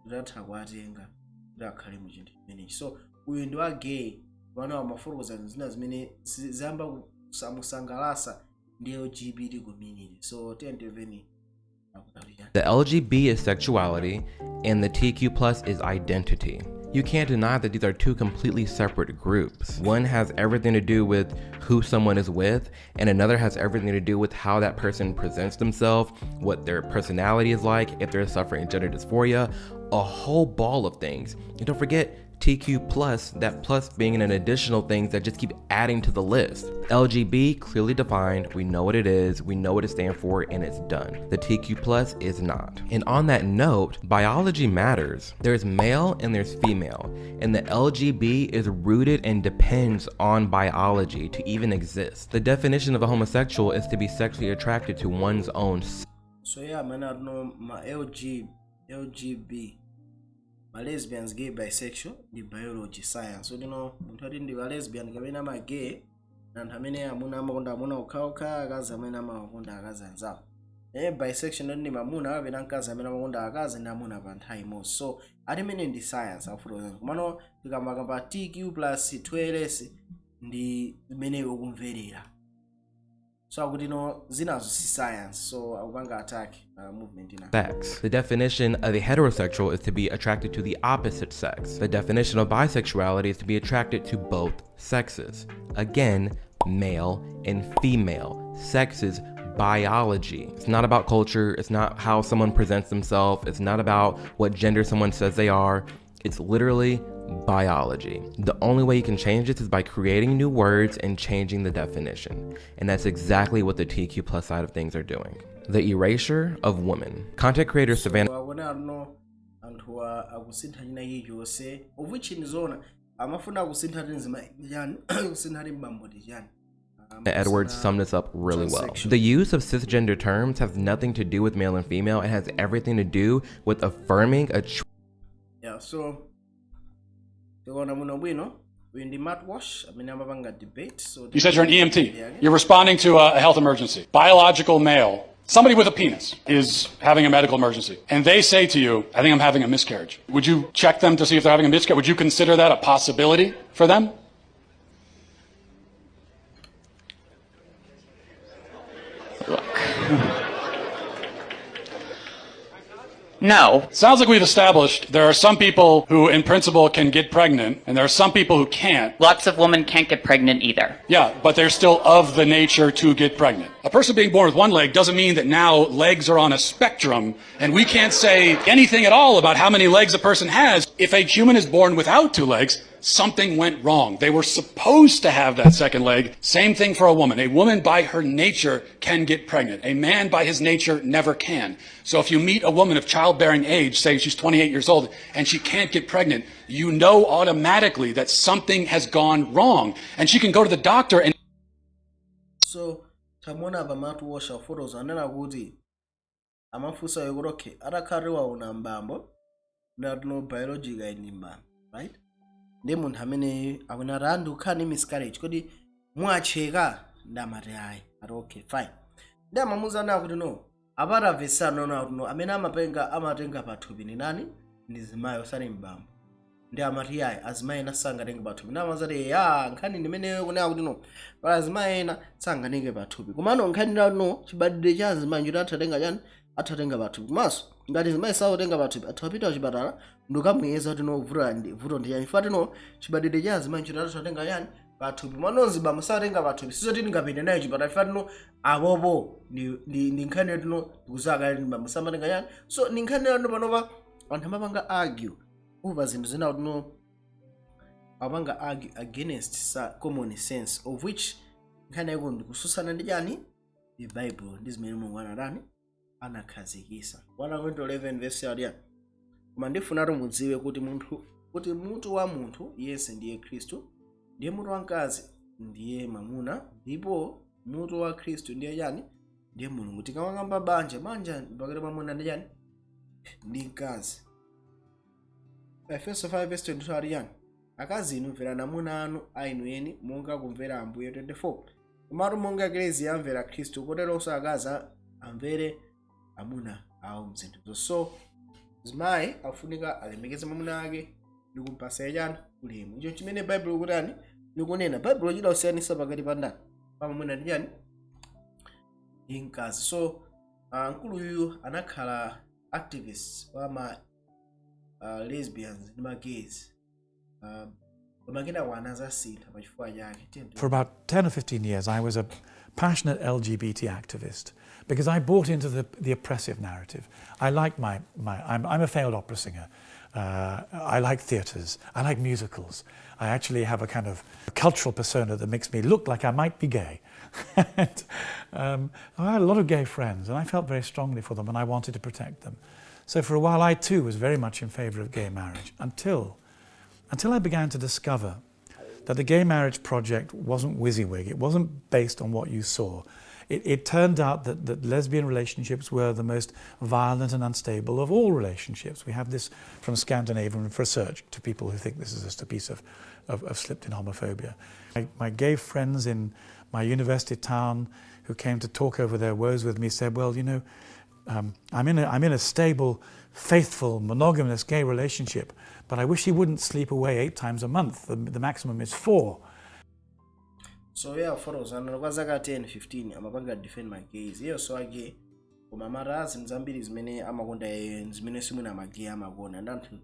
kuti atha kuwatenga kuti akhale mu chinthu chimenechi. So uyu ndi wa gay pano amafotokoza zina zimene ziyamba kusamusangalasa ndi LGBT community. So tiyeni akutali. The LGB is sexuality and the TQ plus is identity. You can't deny that these are two completely separate groups. One has everything to do with who someone is with, and another has everything to do with how that person presents themselves, what their personality is like, if they're suffering gender dysphoria, a whole ball of things. And don't forget TQ plus, that plus being an additional things that just keep adding to the list. LGB, clearly defined, we know what it is, we know what it stands for, and it's done. The TQ plus is not. And on that note, biology matters. There's male and there's female, and the LGB is rooted and depends on biology to even exist. The definition of a homosexual is to be sexually attracted to one's own So yeah man, atuno ma LGB, ma lesbians, gay, bisexual ndi biology, science. So lino munthu ati ndi ma lesbian kapena ma gay na anthu amene amuna amakonda amuna okhaokha, akazi amene amakonda akazi anzawo. Bisexual ndi mamuna kapena mkazi amene amakonda akazi ndi amuna pa nthawi imodzi. So ati imene ndi science akufotokoza. Komano tikamakamba TQ plus 2LS ndi imene ukumverera. So akuti no zinazo si science, so akupanga attack movement ina. Sex. The definition of a heterosexual is to be attracted to the opposite sex. The definition of bisexuality is to be attracted to both sexes. Again, male and female sexes biology. It's not about culture. It's not how someone presents themselves. It's not about what gender someone says they are. It's literally biology. The only way you can change this is by creating new words and changing the definition. And that's exactly what the TQ plus side of things are doing. The erasure of women. Content creator Savannah So akuona no anthuwa akusintha china chilichonse, of which ndizoona amafuna kusintha ti mzimayi chani, kusintha ti mbambo ti chani. Edwards summed this up really well. Transsexual. The use of cisgender terms has nothing to do with male and female. It has everything to do with affirming a Yeah, so tikaona muno bwino, uyu ndi Matt Walsh amene amapanga debate. So You said you're an EMT. You're responding to a health emergency. Biological male, somebody with a penis, is having a medical emergency. And they say to you, "I think I'm having a miscarriage." Would you check them to see if they're having a miscarriage? Would you consider that a possibility for them? Look. No. Sounds like we've established there are some people who, in principle, can get pregnant, and there are some people who can't. Lots of women can't get pregnant either. Yeah, but they're still of the nature to get pregnant. A person being born with one leg doesn't mean that now legs are on a spectrum, and we can't say anything at all about how many legs a person has. If a human is born without two legs, something went wrong. They were supposed to have that second leg. Same thing for a woman. A woman by her nature can get pregnant. A man by his nature never can. So if you meet a woman of childbearing age, say she's 28 years old, and she can't get pregnant, you know automatically that something has gone wrong. And she can go to the doctor and So tamuona pa Matt Walsh afotokoza anena kuti amafunsa kuti, okay, atakhala waona mbambo natino biological ndi mbambo, right? Ndi munthu amene akunati andi kukhala ndi miscarriage, kodi mwacheka? Ndi amati ayi. Ati okay, fine. Ndi amamuza nawo kuti no, apatamvesana nawo kuti no, amene amapenga amatenga pathupi ni nani? Ndi zimayi, osati mbambo. Ndi amati ayi, azimayi ena sangatenge pathupi. Ndi amazati ya nkhani ndimeneyo kunena kuti no, pala azimayi ena sangatenge pathupi, komano nkhani no, chibadwidwe cha azimayi njuti athatenga chani, athatenga pathupi. Komanso ngati azimayi sakutenga pathupi, atha kupita kuchipatala ndikamuyeza kuti no, vuto ndi vuto ndi chani. Fati no, chibadwidwe cha azimayi njuti athatenga chani, pathupi. Mwanonzi bambo satenga pathupi, sizoti ndingapite naye chipatala. Fati no, apopo ndi nkhani yoti no, ndikuzakale ndi bambo samatenga chani. So ndi nkhani yoti panopa anthu amapanga argue over zinthu zina kuti no, apanga argue against sa common sense, of which nkhani yako ndikususana ndi chani, ndi Bible, ndi zimene Mulungu anatani, anakhazikisa. 1 Korinto 11 verse yadya: "Koma ndifunatu mudziwe kuti munthu, kuti mutu wa munthu yense ndiye Khristu, ndiye mutu wa mkazi ndiye mwamuna, ndipo mutu wa Khristu ndiye chani? Ndiye Mulungu." Tikamakamba banja, banja pakati pa mwamuna ndi chani, ndi mkazi. Efeso 5 verse 22 ali chani? "Akazi inu, mverani amuna anu a inu eni, monga kumvera Ambuye." 24: "Komatu monga Ekleziya amvera Khristu, koteronso akazi amvere amuna awo mzinthu zonse." So zimayi afunika alemekeze mwamuna ake ndi kumpasa chani, ulemu. Icho chimene Baibulo ikutani, likunena. Baibulo chida kusiyanisa pakati pa ndani, pa mwamuna ndi chani, ndi mkazi. So mkuluyu anakhala activist wa ma lesbians ndi ma gays, koma kenako anazasintha pachifukwa chake. For about 10 or 15 years, I was a passionate LGBT activist because I bought into the oppressive narrative. I like my, my I'm a failed opera singer. I like theatres. I like musicals. I actually have a kind of cultural persona that makes me look like I might be gay. And I had a lot of gay friends, and I felt very strongly for them, and I wanted to protect them. So for a while, I too was very much in favor of gay marriage until I began to discover that the gay marriage project wasn't WYSIWYG. It wasn't based on what you saw. It turned out that lesbian relationships were the most violent and unstable of all relationships. We have this from Scandinavian research to people who think this is just a piece of slipped in homophobia. My gay friends in my university town who came to talk over their woes with me said, "Well, I'm in a stable, faithful, monogamous gay relationship, but I wish he wouldn't sleep away eight times a month. The maximum is four." So yeah, fotokozana kwa zaka 10 15 amapanga defend ma gays. Iyo so age, koma amati zinthu zambiri zimene amakonda iye zimene simwina ma gay amakonda, ndi anthu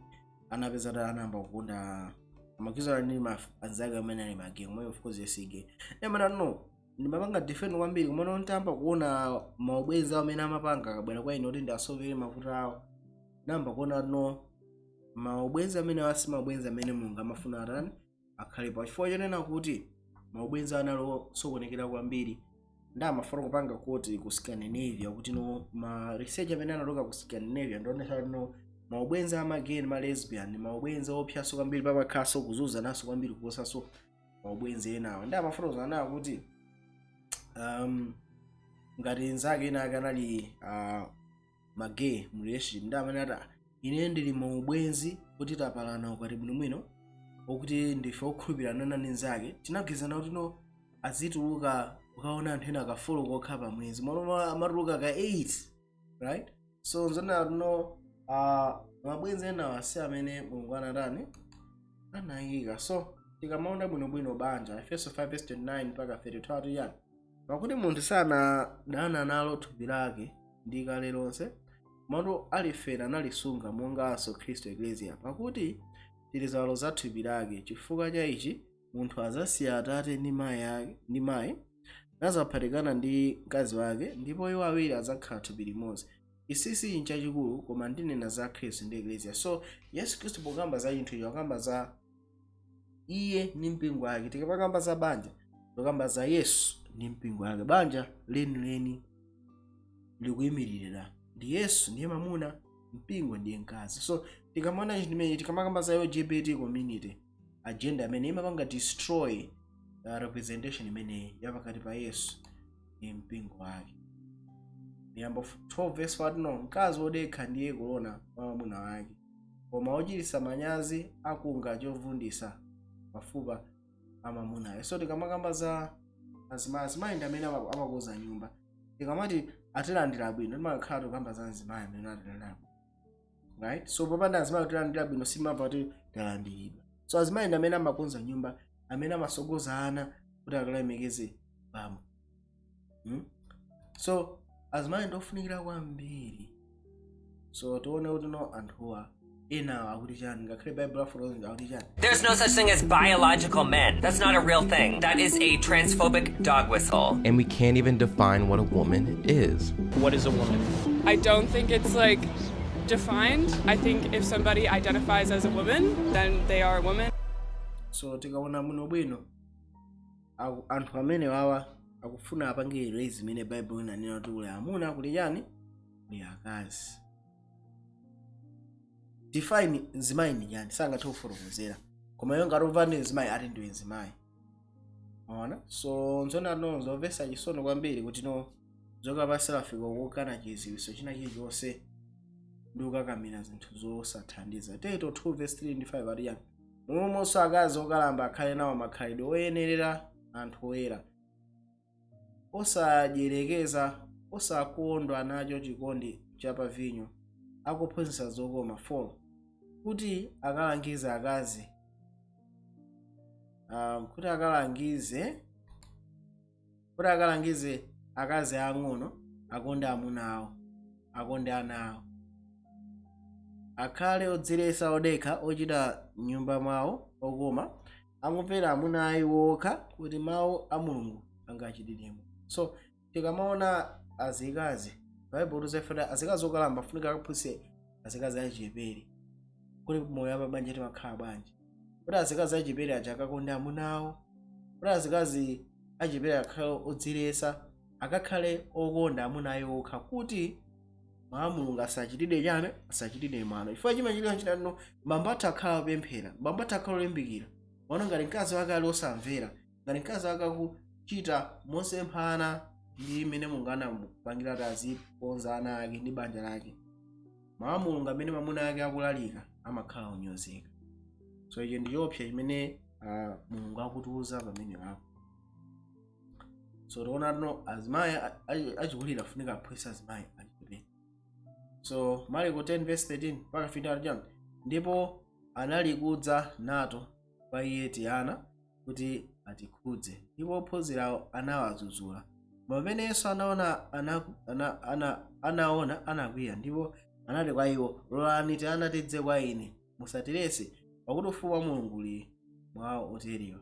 anapeza kuti anayamba kukonda amagwizana ndi anzake amene ali ma gay, komwe of course yes gay amene no. Ndimapanga defend kwambiri, kumene ntamba kuona maubwenzi awo amene amapanga akabwera kwa ine kuti ndiasovere mavuto awo, namba kuona no, maubwenzi amene asi maubwenzi amene Mulungu amafuna atani akhalepo, chifukwa chonena kuti maubwenzi analo sokonekera kwambiri. Ndi amafuna kupanga quote ku Scandinavia kuti no, ma research amene analoka ku Scandinavia ndionesa kuti no, maubwenzi ama gay ndi ma lesbian ndi maubwenzi opyaso kwambiri, pamakhaso kuzuzanaso kwambiri kuposaso maubwenzi enawo. Ndi amafotokoza nawo kuti ngati nzake ena ake anali ma gay mu relationship, ndi amene ati, "Ine ndili maubwenzi kuti tapalana ukwati bwinobwino, okuti ndife okhulupirana ndi nzake, tinagwirizana kuti no, azituluka ukaona anthu ena ka 4 kokha pa mwezi, malo amatuluka ka 8, right?" So nzonena no, mabwenzi enawo si amene Mulungu anatani anayika. So tikamaona bwinobwino banja, Efeso 5 verse 29 mpaka 32 ati yani? "Pakuti munthu sanadana nalo thupi lake ndi kale lonse, komatu alifera nalisunga, monganso Khristu Eklesia, pakuti tili ziwalo za thupi lake. Chifukwa cha ichi munthu azasiya atate ndi mayi ake ndi mayi, nazaphatikana ndi mkazi wake, ndipo iwo awiri adzakhala thupi limodzi. Ichi nchachikulu, koma ndinena za Khristu ndi Eklesia." So Yesu Khristu pokamba za chinthu icho akamba za iye ndi mpingo wake. Tikapakamba za banja, tokamba za Yesu ndi mpingo wake. Banja lenileni likuyimiririra ndi Yesu ndiye mamuna, mpingo ndiye mkazi. So tikamaona chinthu chimene tikamakamba za LGBT community agenda imene imapanga destroy representation imene yapakati pa Yesu ndi mpingo wake. Miyambo 12 verse 4 no, "Mkazi wodekha ndiye korona wa mwamuna wake, koma wochititsa manyazi akunga chovundisa mafupa a mwamunayo." So tikamakamba za azimayi, azimayi ndi amene amakonza nyumba. Tikamati atilandira bwino, timakhala tikukamba za mzimayi amene atilandira bwino, right? So popanda azimayi kutilandira bwino, simamva kuti talandiridwa. So azimayi ndi amene amakonza nyumba, amene amasogoza ana kuti akalemekeze bambo, So azimayi ndofunikira kwambiri. So tione kuti no, anthuwa enawo akuti chani, ngakhale Bible afotokoza akuti chani. There's no such thing as biological men. That's not a real thing. That is a transphobic dog whistle. And we can't even define what a woman is. What is a woman? I don't think it's like defined. I think if somebody identifies as a woman, then they are a woman. So tikaona muno bwino, anthu amene wawa akufuna apange erase imene Bible inanena kuti kuli amuna, kuli chani, kuli akazi. Define mzimayi ndi chani, sangathe kufotokozera, koma iwo ngati umva ndi mzimayi, ati ndiwe mzimayi, ona. So nzona no, zomvetsa chisoni kwambiri kuti no, zokapasira afika kokana chiziwiso china chilichonse ndi kukakamira zinthu zosathandiza. Tito 2 verse 3 ndi 5 ati chani? "Momwemonso akazi okalamba akhale nawo makhalidwe oyenerera anthu oyera, osadyerekeza, osakondwa nacho chikondi cha vinyo, akuphunzitsa zokoma." 4 kuti akalangize akazi, kuti akalangize akazi ang'ono akonde amuna awo, akonde ana awo, akhale odziletsa, odekha, ochita m'nyumba mwawo, okoma, akumvera amuna awo okha, kuti mawu a Mulungu angachitiridwemo. So tikamaona azikazi, Bible tuzefera azikazi okalamba afunika akaphunzitse azikazi achichepere kuti moyo wapabanja timakhala bwanji, kuti azikazi achichepere aja akakonde amuna awo, kuti azikazi achichepere akhale odziletsa, akakhale okonda amuna awo okha, kuti mawu a Mulungu asachitidwe chani, asachitidwe mwano. Chifukwa chimachitika chitano, bambo athu akhala opemphera, bambo athu akhala olimbikira, maona ngati mkazi wake ali osamvera, ngati mkazi wake akuchita mosemphana ndi imene Mulungu anamupangira kuti azikonza ana ake ndi banja lake, mawu a Mulungu amene mwamuna ake akulalika amakhala onyozeka. So ichi ndi choopsa chimene Mulungu akutiuza pamene apo. So tiona tino azimayi achikulire afunika aphunzitse azimayi achichepere. So Marko 10 verse 13 mpaka 15 ati chani? "Ndipo analikudza nato kwa iye tiana kuti atikhudze, ndipo ophunzirawo anawadzudzula. Koma pamene Yesu anaona anaona, anakwiya, ndipo anati kwa iwo, 'Lolani tiana tidze kwa ine, musatiletse, pakuti ufumu wa Mulungu uli mwa oterewa.'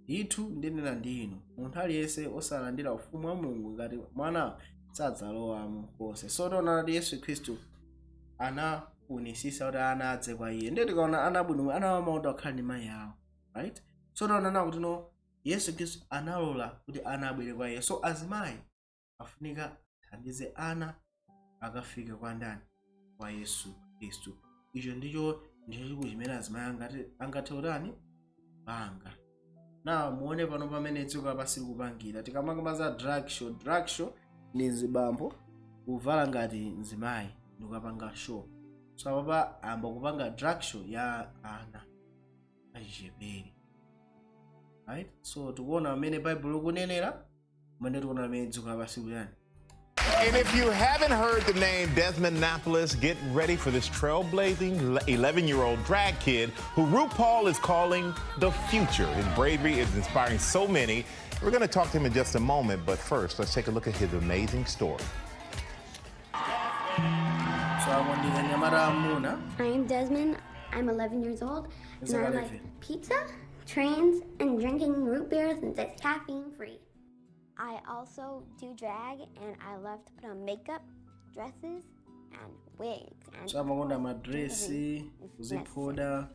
Ndithu ndinena ndi inu, munthu aliyense osalandira ufumu wa Mulungu ngati mwana sadzalowamo konse. So tiona kuti Yesu Khristu anafunisisa kuti ana adze kwa iye. Ndiye tikaona ana abwino, ana amakonda kukhala ndi mayi awo, right? So tiona kuti no, Yesu Khristu analola kuti ana abwere kwa iye. So azimayi afunika athandize ana akafike kwa ndani? Kwa Yesu Khristu. Icho ndicho chikulu chimene azimayi angathe kutani panga. Na muone pano pamene dziko lapansi likupangira. Tikamakamba za drag show, drag show ndi mzibambo kuvala ngati mzimayi ndikukapanga show. So apapa amba kupanga drag show ya ana achichepere, right? So tikuona pamene Bible likunenera, pamene tikuona pamene dziko lapansi kuyani. And if you haven't heard the name Desmond Napoles, get ready for this trailblazing 11-year-old drag kid who RuPaul is calling the future. His bravery is inspiring so many. We're going to talk to him in just a moment, but first, let's take a look at his amazing story. So akondika nyamata amuna. I am Desmond. I'm 11 years old, Is and I that like 11? Pizza, trains, and drinking root beer since it's caffeine free. I also do drag, and I love to put on makeup, dresses, and wigs. And So amakonda madresi, kuziphoda.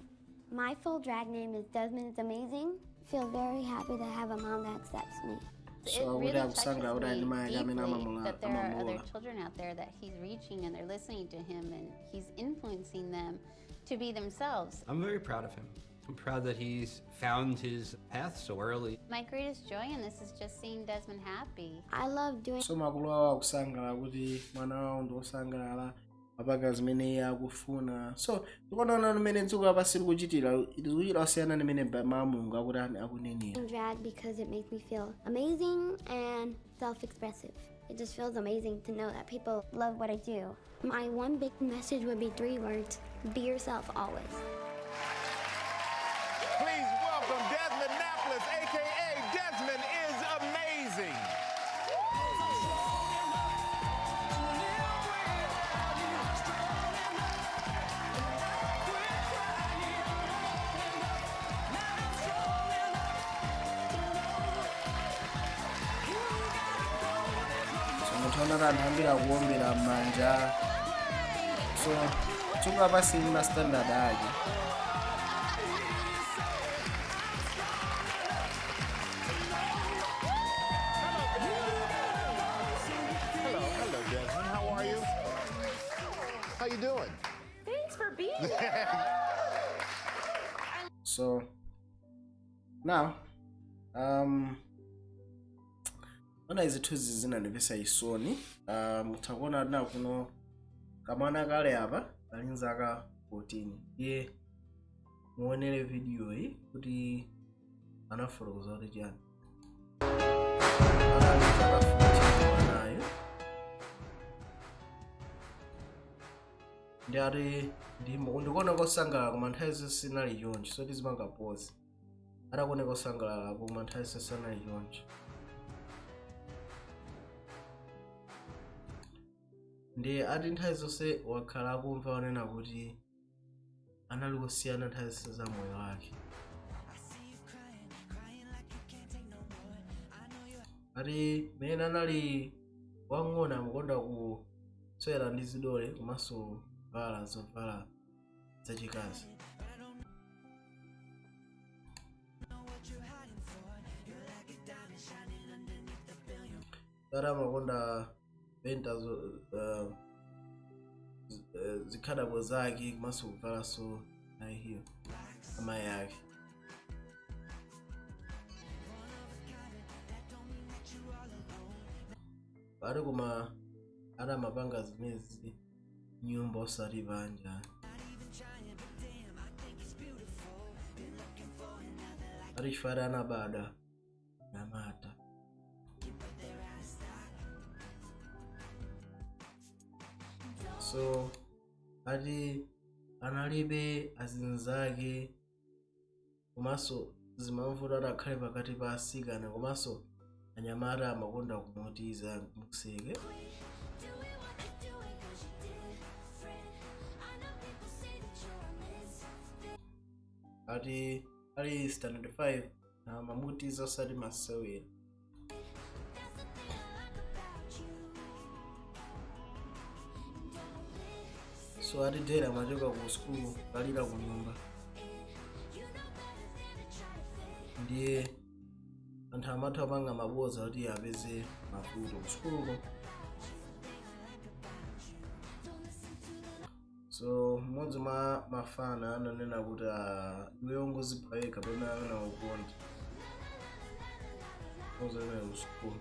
My full drag name is Desmond is Amazing. Feel very happy to have a mom that accepts me. So It akuti really akusangalala kuti touches ali ndi me mayi ake amene deeply that there are other amamulola. Children out there that he's reaching and they're listening to him and he's influencing them to be themselves. I'm very proud of him. I'm proud that he's found his path so early. My greatest joy in this is just seeing Desmond happy. I love doing So makolo awo akusangalala kuti mwana wawo ndi wosangalala, apanga zimene iye akufuna. So tikuona mmene dziko lapansi likuchitira, likuchita osiyana ndi mmene mawu a Mulungu akuti akunenera. Drag because it makes me feel amazing and self-expressive. It just feels amazing to know that people love what I do. My one big message would be three words: be yourself always. Please welcome Desmond Napoles, aka Desmond is Amazing. So muthaona kuti anthu ambiri akuwombera m'manja. So dziko lapansi lili ma standard ake. Hello, hello, Desmond. How are you? How you doing? Thanks for being here. So now ona izithunzi zinandipesa chisoni. Muthakuona na kuno kamwana kale apa kali nzaka 14. Iye muonere video iyi kuti anafotokoza kuti chani. Anali nzaka 14 mwanayo, ndi ati ndikuona kosangalala koma nthawi zonse sinali chonchi. So tizimanga pause, atakuoneka kosangalala koma nthawi zonse sinali chonchi. Ndi ati nthawi zonse wakhala akumva onena kuti anali kusiyana nthawi zonse za moyo wake. Ati mmene anali wang'ono amakonda kusewera ndi zidole komanso kuvala zovala zachikazi. Ati amakonda penta zikhadabo zake komanso kuvalanso high heel amayi ake. Ati koma ati amapanga zimenezi nyumba osati panja. Ati chifukwa ati anabadwa namata. So ati analibe azinzake komanso zimamvuta ati akhale pakati pa asikana komanso anyamata amakonda kumutiza museke. Ati ali standard 5 Amamutiza osati masewera. So ati daily amachoka ku school kalira ku nyumba, ndiye anthu amatha kupanga maboza kuti apeze mavuto ku sukuluko. So mmodzi mwa mafana ananena kuti, "Ah, iwe ungozipha wekha pamene amene akukonda mmodzi amene ku sukulu."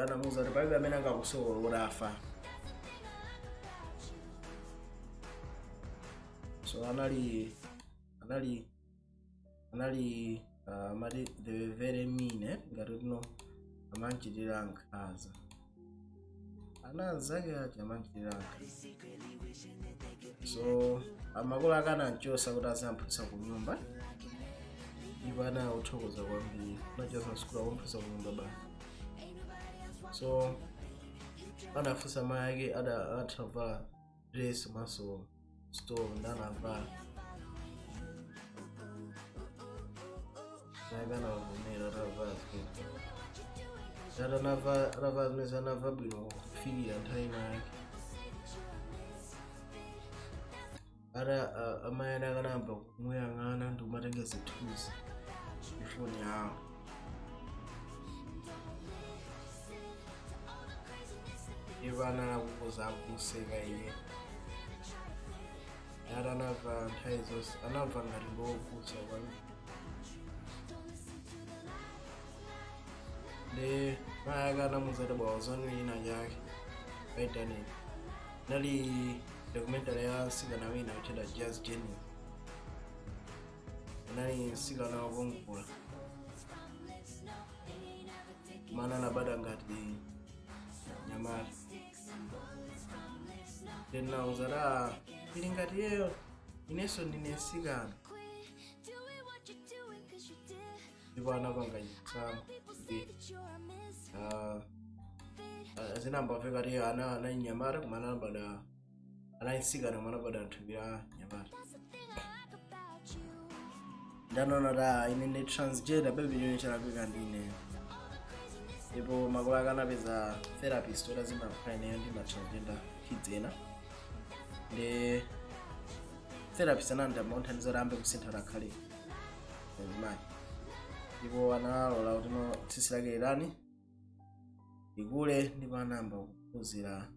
Anamuuza kuti palibe amene angakusowe utafa. So anali amati they were very mean, eh? Ngati kuno amanchitira nkhanza ana anzake aja, amanchitira nkhanza. So amakolo ake anamchosa kuti azamphunzitsa ku nyumba, ndipo anawuthokoza kwambiri. Anachosa sukulu, akumphunzitsa ku nyumba basi. So anafunsa mayi ake ada atha kuvala dress maso stole, ndi anavala. Mayi ake anavomera atavala zimene atavala zimene anamva bwino kufikira nthawi ina yake ata amayi ake akanayamba kumuyang'ana ndi kumatenga zithunzi ifoni yawo. Iwo analakukoza akuseka iye ati anamva nthawi zonse anamva ngati ndiwopusa kwambiri. Ndi mayi ake anamuuza kuti bwauzani ina chake pa intaneti, inali documentary ya mtsikana wina otchedwa Jazz Jennings. Anali mtsikana wokongola mana anabadwa ngati nyamata. Then nauza kuti, "Ah, ili ngati iyeyo, inenso ndine mtsikana." Ndipo anapanga chisankho kuti zinambamveka kuti ana anali nyamata koma anabadwa, anali mtsikana koma anabadwa mthupi la nyamata. Ndanaona kuti, ah, ine ndi transgender, baby, chimene chalakwika ndi ineyo. Ndipo makolo ake anapeza therapist oti azimakhala ineyo ndi ma transgender kids ena. Ndi therapist anayamba kumuthandiza kuti ayambe kusintha kuti akhale mzimayi, ndipo analola kuti no tsitsi lake lirani likule, ndipo anayamba kuphunzira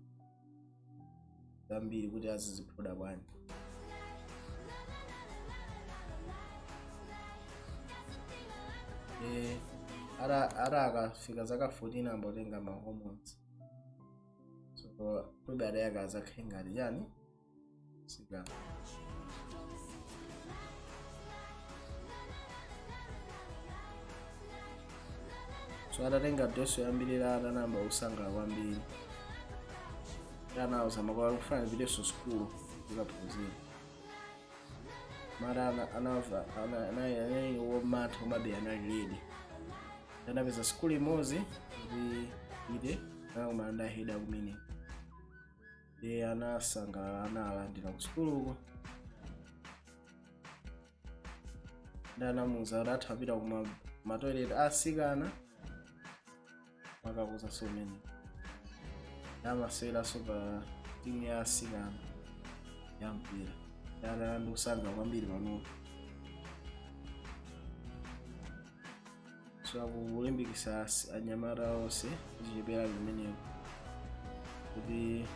zambiri kuti aziziphoda bwanji. Ara akafika zaka 14 ayamba kutenga ma hormones, so puberty yake azakhale ngati chani mtsikana. So atatenga dose yoyambirira atanamba kusangalala kwambiri, anauza makolo akufuna ndipitenso sukulu ndikaphunzira. Mara anamva anali womantha, komabe anali ready. Anapeza sukulu imodzi kuti ite anakumana ndi a head kumene, ndiye anasangalala, analandira ku sukuluko ndi anamuuza kuti atha kupita kuma matoilet asikana makakuza umene amaseweranso pa timu ya asikana ya mpira. Ana ndikusanga kwambiri panopo. So akulimbikisa anyamata onse achichepera kumeneko kuti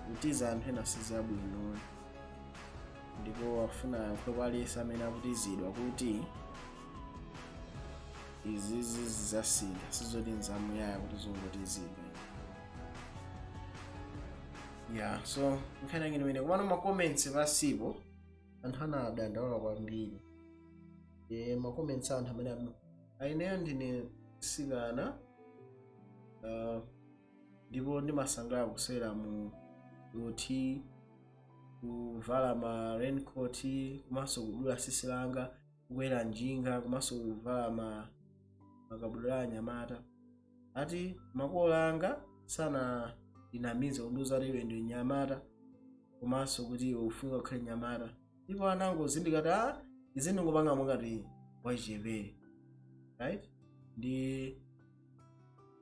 kutiza anthu ena sizabwino, ndipo afuna ayankhule kwa aliyense amene akutizidwa kuti izizi zidzasintha, sizoti nzamuyaya kuti zongotizidwa. Yeah, so nkhani yake imene kumano ma comments pasipo anthu anadandaula kwambiri. Ma comments a anthu amene aineyo ndine mtsikana, ndipo ndimasangalala kusewera mu dothi, kuvala ma raincoat, komanso kudula tsitsi langa, kukwera njinga, komanso kuvala ma makabudula anyamata. Ati makolo anga sanandinamize kundiuza kuti iwe ndi nyamata komanso kuti iwe ufunika kukhale nyamata, ndipo anangozindikira kuti ah, Izi ndingopanga mungati wachichepere, right? Ndi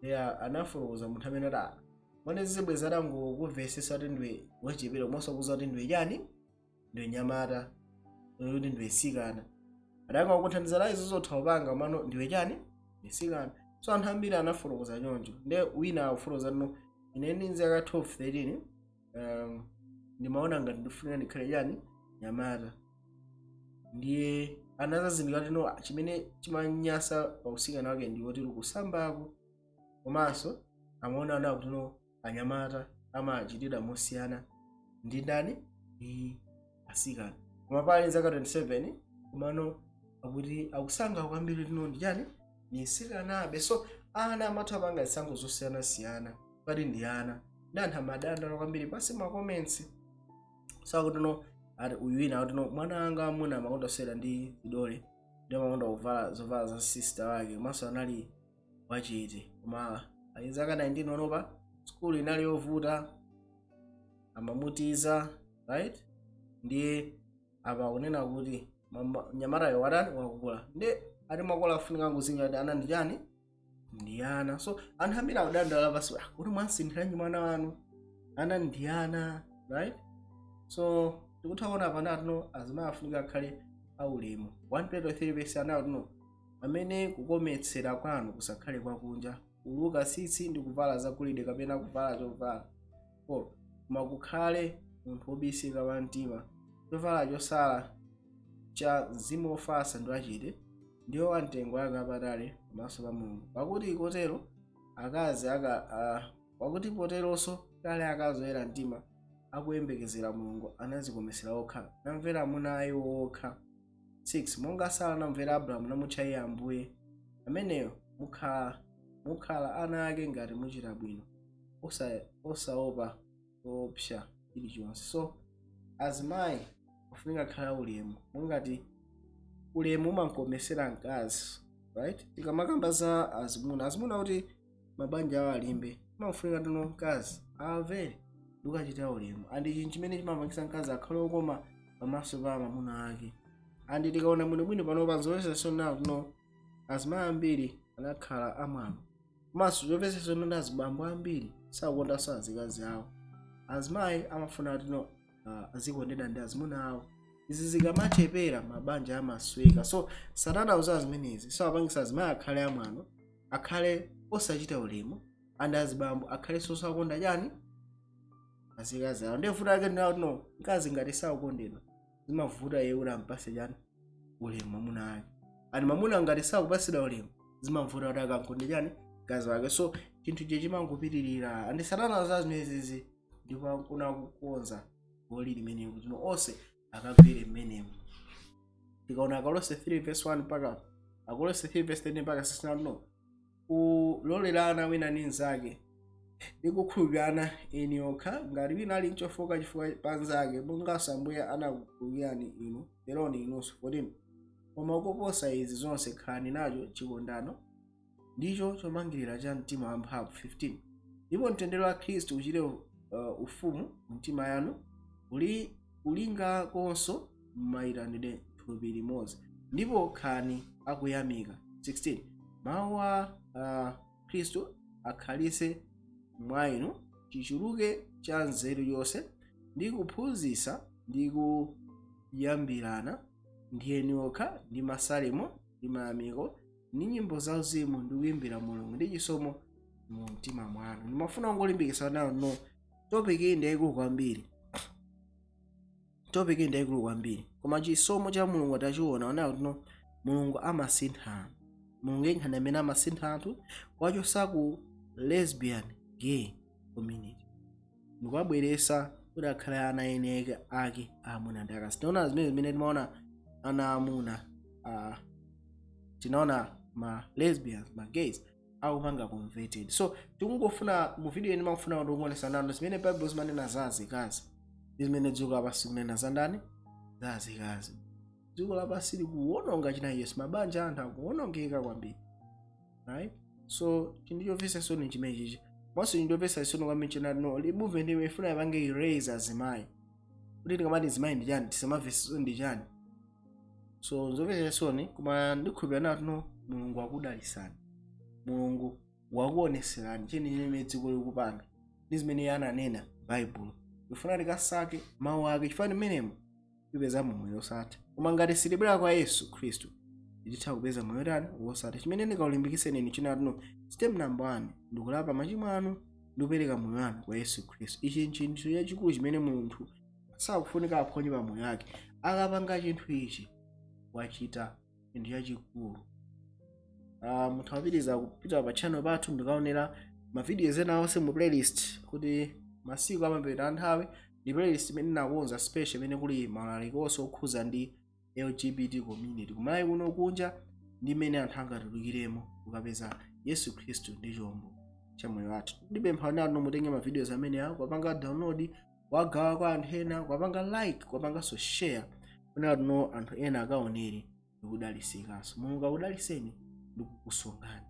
ya anafotokoza munthu amene ati mwana zibweza atangokumvesesa kuti ndiwe wachichepere, komanso kuza kuti ndiwe chani, ndiwe nyamata, kuti ndiwe sikana, adangakuthandizira izo zotha kupanga mano ndiwe chani, ndiwe sikana. So anthu ambiri anafotokoza choncho. Nde wina akufotokoza no, ine ndi zaka 12 13, ndimaona ngati ndifunira ndikhale chani, nyamata. Ndiye anazazindikira kuti no, chimene chimanyasa pa usikana wake ndi woti kusambako, komanso amaona ana kuti no, anyamata amachitidwa mosiyana ndi ndani, ndi asikana. Koma pali zaka 27, komano akuti akusankha kwambiri tino ndi chani, ni sikanabe. So ana amatha apanga zisankho zosiyanasiyana, pati ndi ana, ndi anthu amadandaula kwambiri pasi ma comments. So akuti no, ati uyu wina akuti no, mwana wanga amuna amakonda kusewera ndi zidole, ndi amakonda kuvala zovala za sister wake, komanso anali wachete, koma ali zaka 19 panopa, skulu inali yovuta, amamutiza, right? Ndiye apa akunena kuti mnyamatayo watani, wakukula. Ndi ati makolo afunika nguzinga kuti ana ndi chani, ndi ana. So anthu ambiri akudandaula pasi, "Ah, kuti mwasinthiranji mwana wanu? Ana ndi ana," right? So tikutha kuona pana atino azimayi afunika akhale aulemu. 1 Petro 3 verse ana atino, "Pamene kukometsera kwanu kusakhale kwakunja, kuluka tsitsi ndi kuvala zagolide kapena kuvala chovala 4, koma kukhale munthu wobisika wa mtima, chovala chosala cha mzimu wofatsa ndi wachete, ndiwo wamtengo wake wapatali pamaso pa Mulungu. Pakuti kotero akazi aka pakuti poteronso kale akazi oyera mtima akuyembekezera Mulungu anazikometsera okha, namvera amuna a iwo okha." 6 "Monga Sara anamvera Abrahamu, namutcha iye ambuye. Ameneyo mukhala ana ake ngati muchita bwino, osaopa choopsa chilichonse." So azimayi afunika khala ulemu, mungati ulemu umankomesera mkazi, right? Tikamakamba za azimuna, azimuna kuti mabanja awo alimbe, imafunika tino mkazi amvere ndikachita ulemu, and chinthu chimene chimapangisa mkazi akhale okoma pamaso pa amamuna ake. And tikaona bwinobwino panopa, nzomvetsa nawo tino azimayi ambiri anakhala amwano, komanso chomvetsa ndi azibambo ambiri sakukondanso azikazi awo. Azimayi amafuna tino azikondedwa ndi azimuna awo. Izi zikamachepera, mabanja amasweka. So Satana auza zimenezi, so apangisa azimayi akhale amwano, akhale osachita ulemu, and azibambo akhale sosakonda chani, azikazi awo. Ndiye vuto ake ndinawo tino mkazi ngati sakukondedwa, zimavuta iye kuti ampase chani, ulemu mwamuna ake, and mwamuna ngati sakupasidwa ulemu, zimavuta kuti akankonde chani, mkazi wake. So chinthu ichi chimangopitirira, and Satana za zimenezi, ndipo akuna kukonza goli limene kuti no onse akagwire mmenemo. Tikaona Akolose 3 verse 1 mpaka Akolose 3 verse 10 mpaka 16, no, kulolerana wina ndi mnzake ndi kukhulupirana eni okha, ngati wina ali nchofoka chifukwa pa nzake, monganso Ambuye anakukhululukirani inu, teroni inunso. 14 "Koma koposa izi zonse khalani nacho chikondano, ndicho chomangirira cha mtima wamphamvu." 15 "Ndipo mtendere wa Khristu uchite ufumu mtima yanu, uli kulingakonso mmayitanidwe thupi limodzi, ndipo khalani akuyamika." 16 "Mawu a Khristu akhalise mwa inu chichuluke cha nzeru yonse, ndi kuphunzitsa ndi kuyambirana ndi eni okha ndi masalimo ndi mayamiko ndi nyimbo zauzimu, ndi kuyimbira Mulungu ndi chisomo mu mtima mwanu." Ndimafuna kungolimbikitsa nawo no, topic iyi ndi yayikulu kwambiri, topic iyi ndi yayikulu kwambiri, koma chisomo cha Mulungu tachiona onayo tino Mulungu amasintha anthu. Mulungu yekha ndi amene amasintha anthu kuwachosa ku lesbian, gay community ndikuwabweresa kuti akhale ana ene ake aamuna ndi akazi. Tinaona zimene timaona ana amuna, tinaona ma lesbians, ma gays akupanga converted. So tikungofuna mu video ine ndimafuna ndikuonesa nanu zimene Bible zimanena za azikazi ndi zimene dziko lapansi kunena za ndani, za azikazi. Dziko lapansi likuwononga china yesu, mabanja anthu akuwonongeka kwambiri, right? So chinthu chomvetsa chisoni chimene chichi, monso chinthu chomvetsa chisoni kwambiri chinati no, movement imene ifuna ipange erase azimayi, kuti tikamati azimayi ndi chani, tisamamve chisoni ndi chani. So nzomvetsa chisoni, koma ndikhulupirira natino Mulungu akudalisani, Mulungu wakuoneserani cheni chimene dziko likupanga ndi zimene iye ananena Baibulo. Ndifuna tikasake mawu ake, chifukwa mmenemo tipezamo moyo wosatha. Koma ngati sitibwera kwa Yesu Khristu, titha kupeza moyo tani? Wosatha. Chimene ndikaulimbikitseni inu chinatino, step number one ndikulapa machimo anu ndikupereka moyo wanu kwa Yesu Khristu. Ichi nchinthu chachikulu chimene munthu sakufunika aphonye pa moyo wake. Akapanga chinthu ichi, wachita chinthu chachikulu. Munthu apitiriza kupita pa channel pathu ndikaonera ma videos ena onse mu playlist kuti masiku amapita nthawi, ndi playlist imene inakonza special imene kuli malaliko onse okhuza ndi LGBT community kumalawi kuno, kunja, ndi mmene anthu angatulukiremo kukapeza Yesu Khristu ndi chombo cha moyo wathu. Ndipempha nanu mutenge ma videos amene awo, kupanga download, wagawa kwa anthu ena, kupanga like, kupanganso share, kunena tuno anthu ena akaonere ndikudalisikanso. Mulungu akudaliseni ndikukusungani.